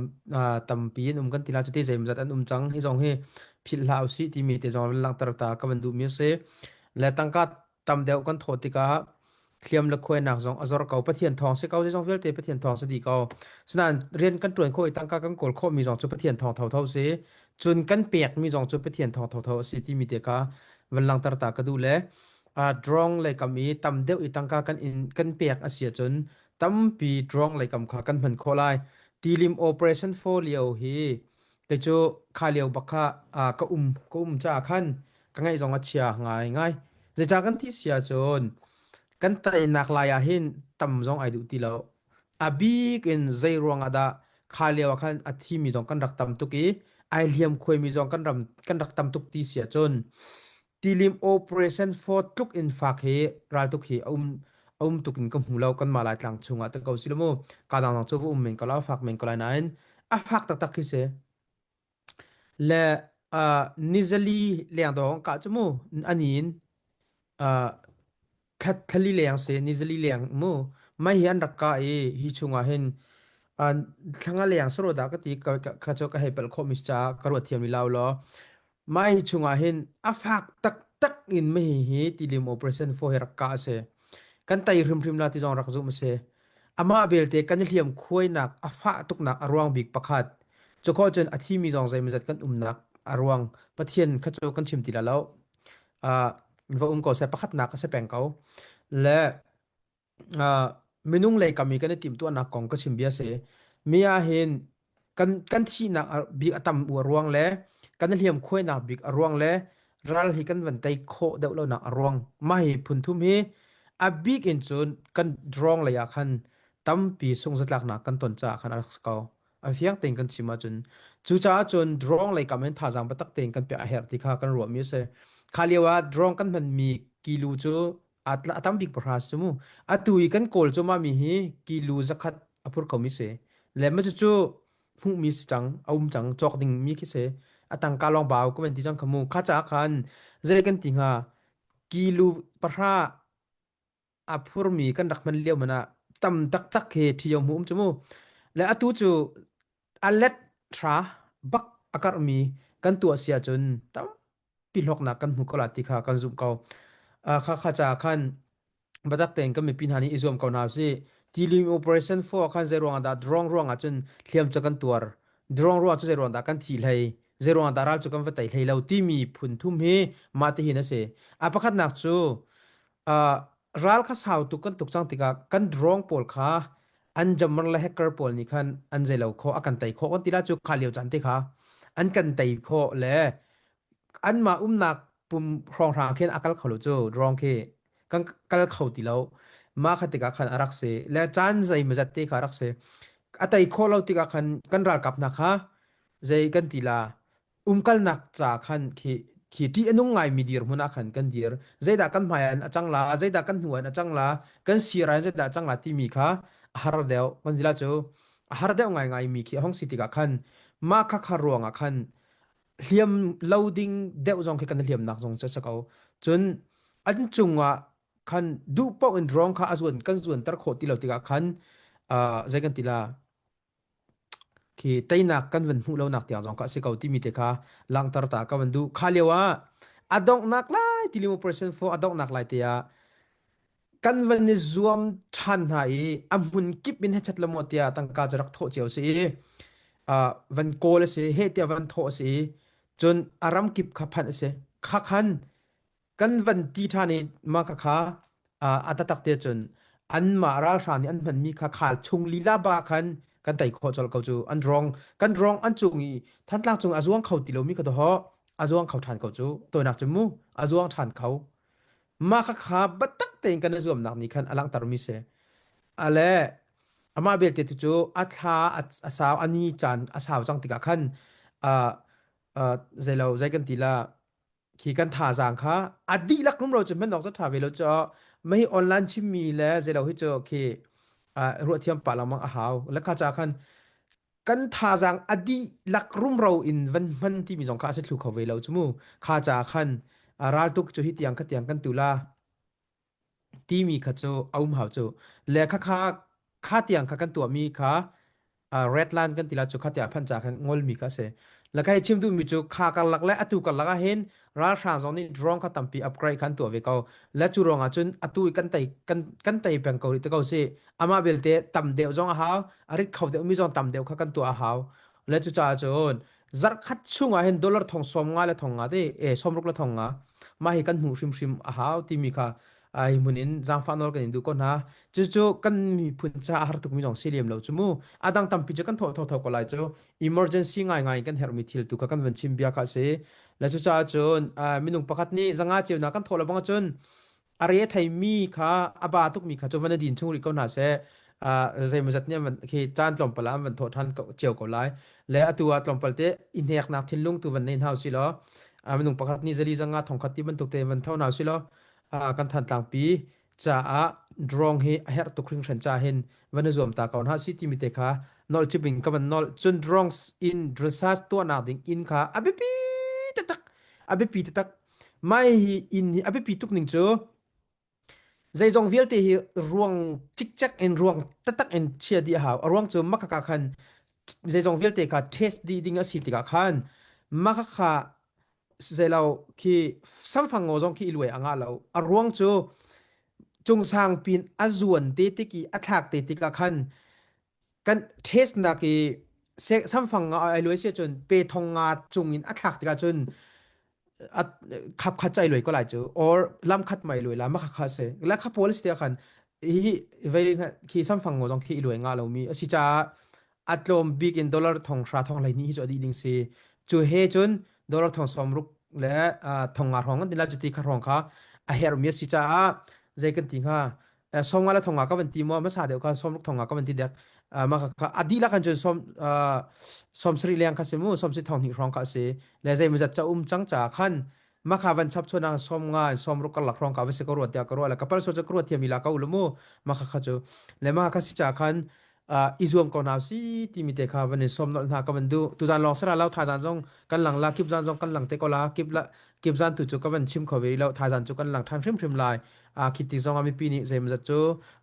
tampi an um kan ti la cuti zeimawzat an um cang hi zong hi philh hlah usih timi te zong van langhter ta ka van duhmi a si. Le tangka tam deuh kan thawh tikah hliam le khuainak zong a zor ko Pathian thawng si ko zeizong vialte Pathian thawng si dih ko sinain rian kan ṭuan khawh i tangka kan kawl khawhmi zong cu Pathian thawng thotho si cun kan pekmi zong cu Pathian thawng thotho a si timi te kha van langhter ta ka duh le drong lei kam i tam deuh i tangka kan in kan pek a si ahcun tampi drong lei kam kha kan hman khawh lai tilim operation 4 lio hi Kei cu kha lio bak kha ka um ka um caah khan ka ngaih zong a chia ngaingai. Zeicah kan ti si ahcun kan teinak lai ah hin tam zong ai duh ti lo. A bik in zei ruang ah dah kha lio ah khan a thimi zong kan rak tam tuk i ai hliam khuaimi zong kan ram kan rak tam tuk ti si ahcun tilim operation for tluk in fak hi raltuk hi a um a um tuk in ka hmu lo kanmah Laitlang chungah te ko si lo mu ka dang dang cu va um men ko la fak men ko lai nain a fak taktak khi si le uh, nizali leng dong ka chu mu anin uh, thla thlali leng si nizali leng mu mai hi an rak ka i hi chungah hin uh, thlanga leng saro da ka ti ka ka chu ka hei pel kho mi cha ka ruat thiam mi lau lo Mah hi chungah hin a fak taktak in mei hi tilim operation 4 hi rak kah a si. Kan tei hrimhrim la ti zong rak zumh a si. Amah belte kan i hliam khuainak a fah tuknak a ruang bik pakhat. Cu khawh cun a thimi zong zeimawzat kan umnak a ruang Pathian kha cu kan chim ti la lo. Uh, va um ko seh pakhatnak a si peng ko. Le uh, minung lei kam i kan i timhtuahnak kong ka chim bia si. Mi ah hin kan kan thihnak bik a tam u a ruang le kan hliam khuainak bik a ruang le ral hi kan van tei khawh deuh lonak a ruang mah hi phun thum hi a bik in cun kan drawng lei ah khan tampi sungzatlaknak kan ton caah khan a rak si ko a fiang tein kan chim ahcun cucaah cun drawng lei kam in thazaang biatak tein kan pek a herh ti kha kan ruahmi a si kha lio ah drawng kan hmanmi kilu cu a tam bik pahra si mu atu i kan kawl cu mi hi kilu zakhat a phur khomi si le ma cu hmuhmi si cang a um cang cawk ding mi khi si a tangka lawng bau ka van ti cang kha mu kha ca khan zei kan ti hnga kilu pahra a phurmi kan rak hman lio man ah tam taktak he ṭhio mu um cu mu le atu cu a let thra bak a karhmi kan tuah sia cun tam pi hlawknak kan hmu ko la ti kha kan zumh ko. Kha kha ca khan batak tein kan mipi hna nih i zuam ko hna si. Tilim operation 4 khan zei ruang dah drone ruang ah cun hliam cu kan tuar. Drone ruang cu zei ruang dah kan thi hlei. Zei ruang dah ral cu kan va tei hlei lo timi phun thum hi mah ti hin a si. A pakhatnak cu uh, ral kha sau tuk kan tuk cang tikah kan drone pawl kha an jammer le hacker pawl nih khan an zei lo kho a kan tei khawh kan ti la cu kha lio caan te kha an kan tei khawh le anmah umnak pum hrawnghrang khin a kal kho lo cu drone khi kan kal kho ti lo mah kha tikah khan a rak si le caan zei mazat te kha a rak si a tei khawh lo tikah khan kan ralkap hna kha zei kan ti la umkalnak ca khan khi khi ṭih a nung ngaimi dirhmun ah khan kan dir zeidah kan hmai ah a cang la zeidah kan hnu ah a cang la kan sir ah zeidah a cang la timi kha a har deuh kan ti la cu a har deuh ngaingai mi khi a hong si tikah khan mah kha kha ruang ah khan hliam lo ding deuh zong khi kan hliamnak zong cu a si ko cun an cungah khan duh paoh in drone kha a zuan kan zuanter khawh ti lo tikah khan uh, zei kan ti la khi teinak kan van hmuh lonak tiang zong kha a si ko timi te kha langhter ta ka van duh kha lio ah a donghnak lai tilimu percent 4 a donghnak lai te ah kan van i zuam ṭhan hna i a hmun kip in hechat lamo tiah tangka cu rak thawh cio si i uh, van kawl a si he tiah van thawh a si i cun a ram kip kha phanh a si kha khan kan van ti ṭhan i mah kha kha uh, a taktak te cun anmah ralhrang nih an hmanmi kha khal chung lila ba khan kan tei khawh colh ko cu an rong kan rong an cung i Thantlang cung a zuang kho ti lomi kha to a zuang kho ṭhan ko cu toinak cu mu a zuang ṭhan kho Mah khakha biatak tein kan i zuamnak nih khan a langhtermi si. Ale amah belte tu cu a thla a sau a ni caan a sau cang tikah khan uh, uh, zeilo zei kan ti la khi kan thazaang kha a dihlak rumro cu hman awk cu tha ve lo cu mei online chimmi le zeilo hi cu khi uh, ruahthiam pah lengmang a hau le kha ca khan kan thazaang a dihlak rumro in van hman timi zong kha a si thlu kho ve lo cu mu kha ca khan raltuk cu hi tiang kha tiang kan tu la timi kha cu a um hau cu le kha kha kha tiang kha kan tuahmi kha red line kan ti la cu kha tiang phan ca khan ngolmi kha si la kai chim duhmi cu kha karlak le atu karlak ah hin ralhrang zong nih drone kha tampi upgrade khan tuah ve ko le cu ruang ah cun atu i kan tei kan kan tei peng ko rih te ko si amah belte tam deuh zong a hau a rit kho deuh mi zong tam deuh kha kan tuah a hau le cucaah cun zarhkhat chung ah hin dollar thong sawm nga le thong nga te e sawmruk le thong nga mah hi kan hmuh hrimhrim a hau timi kha ai hmun in zaangfah nawl kan in duh ko hna cucu kan miphun ca a har tukmi zong si lem lo cu mu a dang tampi cu kan thawh thawh thawh ko lai cu emergency ngai ngai kan herhmi thil tu kha kan van chim bia kha si le cucaah cun minung pakhat nih zanga ceunak kan thawh lo bang cun a re theimi kha a ba tukmi kha cu van din chung rih ko hna seh zeimawzat nih an khi caan tlawmpal ah an van thawh ṭhan cio ko lai le atu ah tlawmpal te i hneknak thinlung tu van nei hna usih law minung pakhat nih zali zanga thongkhat ti bantuk te van tho hna usih law kan Thantlang pi caah drone hi a herh tuk hringhran ca hin van i zuam ta ko hna si timi te kha nolh chip in ka van nolh cun drones in dressage tuahnak ding inn kha a biapi taktak a biapi taktak mai hi inn hi a biapi tuk ning cu zeizong vialte hi ruang cikcek in ruang taktak in chia dih a hau a ruang cu makaka khan zeizong vialte kha test dih ding a si tikah khan makaka zeilo khi samfang ngo zong khi i luai a ngah lo a ruang cu. Cungsang pin a zuan te tik i a thlak te tikah khan kan test nak i samfang nga ai luai sia cun pe thong nga cung in a thlak tikah cun a khap khat chai luai ko lai cu or lam khat mai luai la ma kha kha se la kha pawl si khan hi vei khi samfang ngo zong khi i luai nga lo mi asi ca a tlawm bik in dollar thong hra thong hlei ni hi cu a dih ding si cu he cun dollar thong som ruk le thong nga hrawng kan ti la cuti kha hrawng kha a herh mi a si caah zei kan ti hnga som nga le thong nga ka van ti maw hmasa deuh kha som ruk thong nga ka van ti dek ma kha a dihlak kan cun som som sari leng kha si mu som si thong hnih hrawng kha si le zei mazat cha um cang cha khan ma kha van chap chuna som nga som ruk karlak hrawng ka va si ka ruat tia ka ruat la kapal so cha ka ruat thiam ila ka ulu mu ma kha kha chu le ma kha si cha khan i zuam ko hna si timi te kha van in som nolh hna ka van duh tuzan lawng sara lo thaizan zong kan lang la kip zan zong kan lang te ko la kip la kip zan tu cu ka van chim kho ve lo thaizan cu kan lang than hrimhrim lai a khi ti zong ah mipi nih zeimazat cu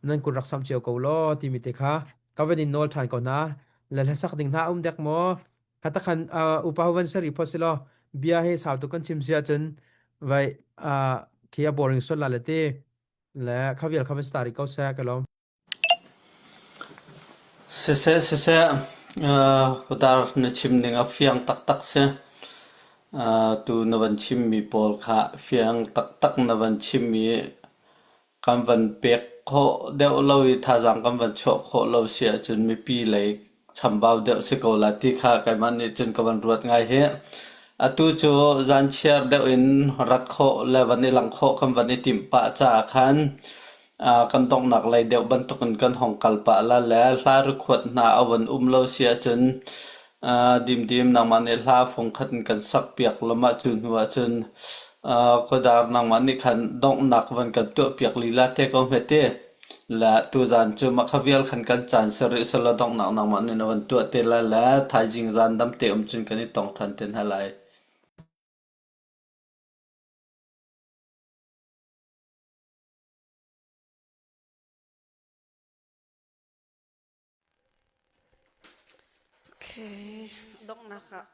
nan kut rak sam cio ko law timi te kha ka van in nawl than ko hna le hlasak ding hna um dek maw khatakhan upa van sari phot si law bia he sau tu kan chim sia cun vai khi a boring sual la le te le khavial kha van start ko se ka lom Siseh, siseh, kudar na chim ning a fiang taktak si. Tu na van chimmi pawl kha fiang taktak na van chim i kan van pek khawh deuh lo i thazaang kan van chuah khawh lo si ahcun mipi lei chambau deuh si ko la ti kha keimah nih cun ka van ruat ngai hi. Atu cu zanchiar deuh in rat khawh le van i lang khawh kan van i timh pah caah khan Kan donghnak lei deuh bantukin kan hong kal pah la le hla rikhuat hna a von um lo si ahcun dimdim nangmah nih hla fungkhat in kan sakpiak law mah cu hnu ahcun khuadar nangmah nih khan donghnak van kan tuahpiak lila te ko hme ti. Le tuzaan cu mah kha vial khan kan caan si rih selaw donghnak nangmah nih na van tuah te lai le thaizing zaan dam te um cun kan i tong ṭhan te hna lai. Okay, donghnak ah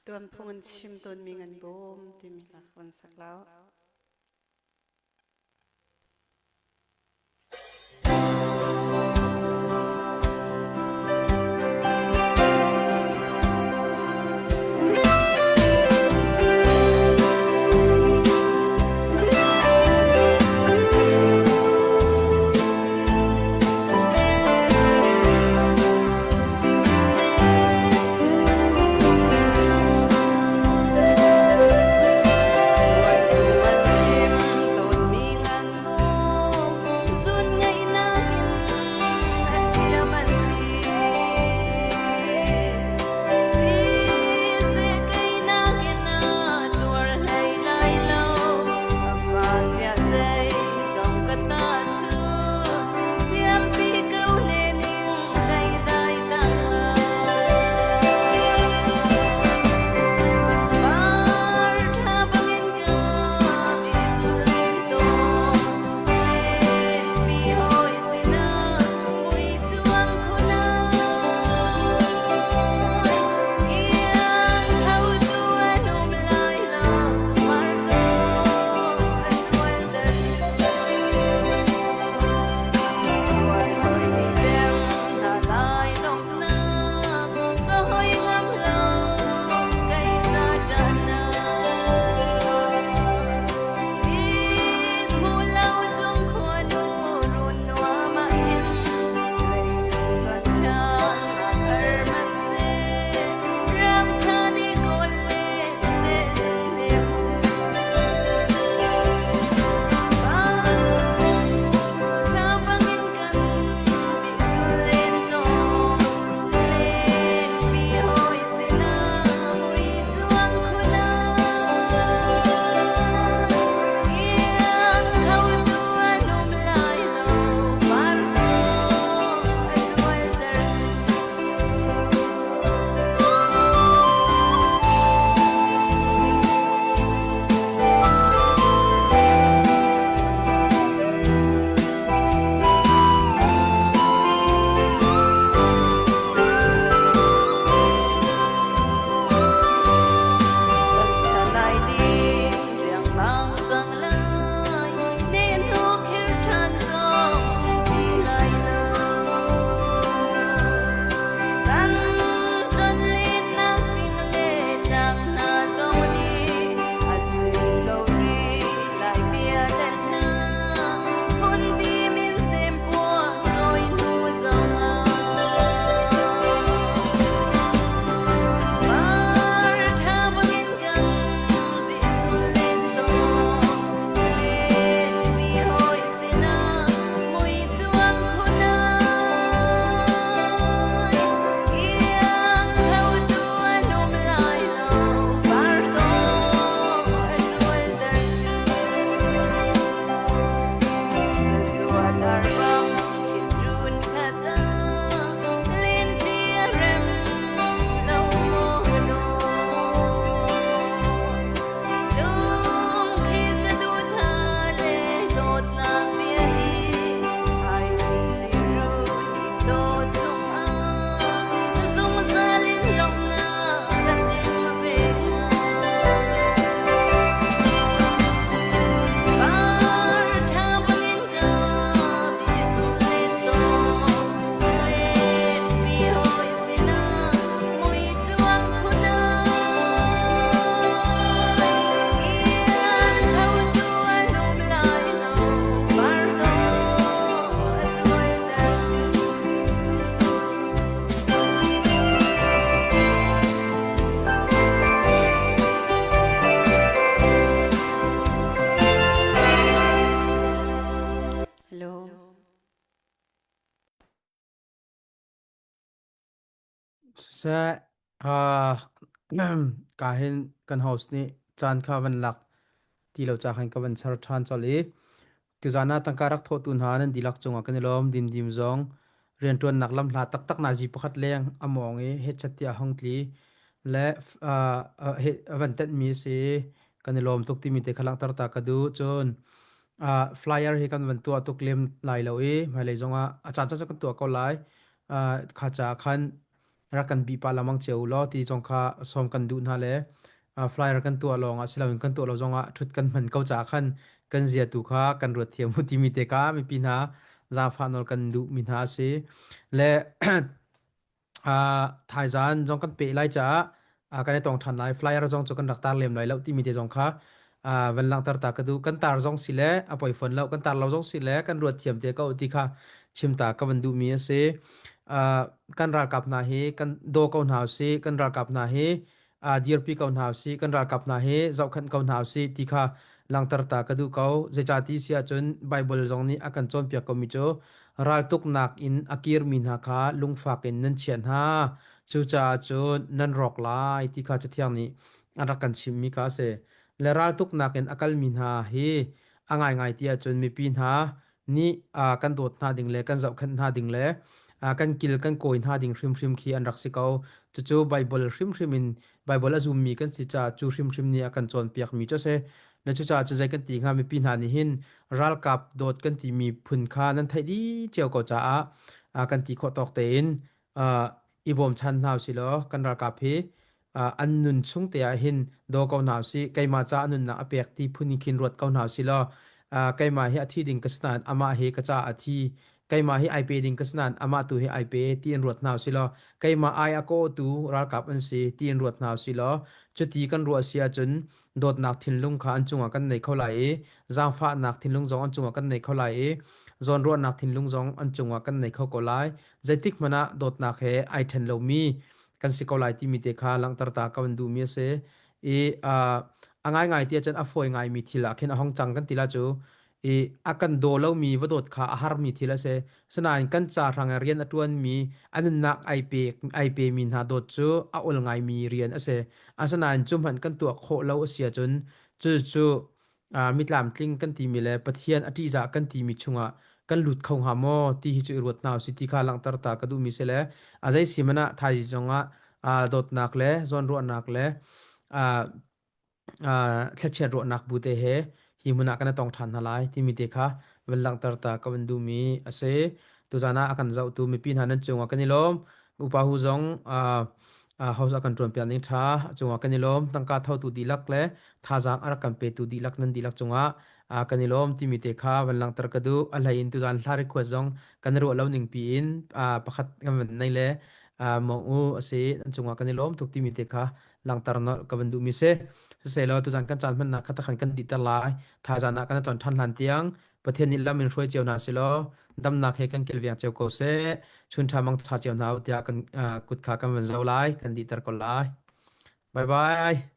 tuanphung in chim tawnmi ngan bawm timi hla ka van sak lau. Siseh, uh, ka hin kan host nih caan kha van lak ti lo ca khan ka van char ṭhan colh i tuzaan ah tangka rak thawhtu hna nan dihlak cungah kan i lawm. Dimdim zong rianṭuannak lamhla taktak nazi pakhat leng a mawng i hetchat tiah a hung tli le uh, a van tenhmi a si. Kan i lawm tuk timi te kha langhter ta ka duh. Cun uh, flyer hi kan van tuah tuk lem lai lo i hmailei zongah a caan caan cu kan tuah ko lai. Uh, kha ca khan rak kan bi pa lamang cio law ti zong kha sawm kan duh hna le uh, flyer kan tuah lawng ah siloin kan tuah lo zong ah thut kan hman ko caah khan kan zia tu kha kan ruat thiam u timi te ka mipi hna zaangfah nawl kan duh mi hna a si le uh, thaizan zong kan pe lai caah uh, kan i tong ṭhan lai flyer zong cu kan rak tar lem lai lo timi te zong kha uh, van langhter ta ka duh kan tar zong si le a poi fon lo kan tar lo zong si le kan ruat thiam te ko ti kha chim ta ka van duh mi a si uh, kan ralkap hna hi kan daw ko hna si kan ralkap hna hi uh, dirpi ko hna si kan ralkap hna hi zohkhenh ko hna si ti kha langhter ta ka duh ko zeicati si ahcun Bible zong nih a kan cawnpiak ko mi cu raltuknak in a kirmi hna kha lungfak in nan chiah hna Cucaah cun nan rawk lai ti kha Cathiang nih a rak kan chimhmi kha a si. Le raltuknak in a kalmi hna hi a ngaingai ti ahcun mipi hna nih kan dawt hna ding le kan zohkhenh hna ding le kan kil kan kawi hna ding hrimhrim khi an rak si ko. Cucu Baibal hrimhrim in Baibal a zummi kan si caah cu hrimhrim nih a kan cawnpiakmi cu a si. Le cucaah cu zei kan ti hnga mipi hna nih hin ralkap dawt kan timi phun kha nan theih dih cio ko caah kan ti khawh tawk tein uh, i bawmchan hna usih law kan ralkap hi uh, an nun chung te ah hin daw ko hna usih keimah ca a nunnak a pek ti phun in khin ruat ko hna usih law uh, keimah hi a thi ding ka si nain amah hi ka ca a thi keimah hi ai pe ding ka si nain amah tu hi ai pe ti in ruat hna usih law keimah ai a kawtu ralkap an si ti in ruat hna usih law cuti kan ruah si ahcun dawtnak thinlung kha an cungah kan nei kho lai i zaangfahnak thinlung zong an cungah kan nei kho lai i zawnruahnak thinlung zong an cungah kan nei kho ko lai zeitik hmanh ah dawtnak he ai ṭhen lomi kan si ko lai timi te kha langhter ta ka van duhmi a si i a ngaingai ti ahcun a fawi ngaimi thil ah khin a hong cang kan ti la cu i a kan daw lomi va dawt kha a harmi thil a si sinain kan ca hrang i rian a ṭuanmi a nunnak ai pek ai pemi hna dawt cu a ol ngaimi rian a si asinain cu hmanh kan tuah khawh lo a si ahcun cu cu mitlamtling kan timi le Pathian a ṭihzah kan timi chungah kan lut kho hnga maw ti hi cu i ruat hna usih ti kha langhter ta ka duhmi si le a zei si hmanh ah thaizing zongah dawtnak le zawnruahnak le thlachiat ruahnak bu te he hi hmun ah kan i tong ṭhan hna lai timi te kha van langhter ta ka van duhmi a si. Tuzaan ah a kan zohtu mipi hna nan cungah kan i lawm. Upa hu zong house a kan ṭuanpiak ning ṭha cungah kan i lawm. Tangka thotu dihlak le thazaang a rak kan petu dihlak nan dihlak cungah kan i lawm timi te kha van langhter ka duh. A hlei in tuzaan hla request zong kan i ruah lo ning piin pakhat kan van nei le mong u a si. Nan cungah kan i lawm tuk timi te kha langhter nolh ka van duhmi si. Siselaw tuzaan kan caan hmannak kha takhan kan dihter lai. Thaizaan ah kan i ton ṭhan hlan tiang Pathian nih lam in hruai cio hna selaw damnak he kan kilveng cio ko seh. Chun ṭha mang ṭha cio hna u tiah kan kut kha kan van zo lai, kan dihter ko lai. Bye bye.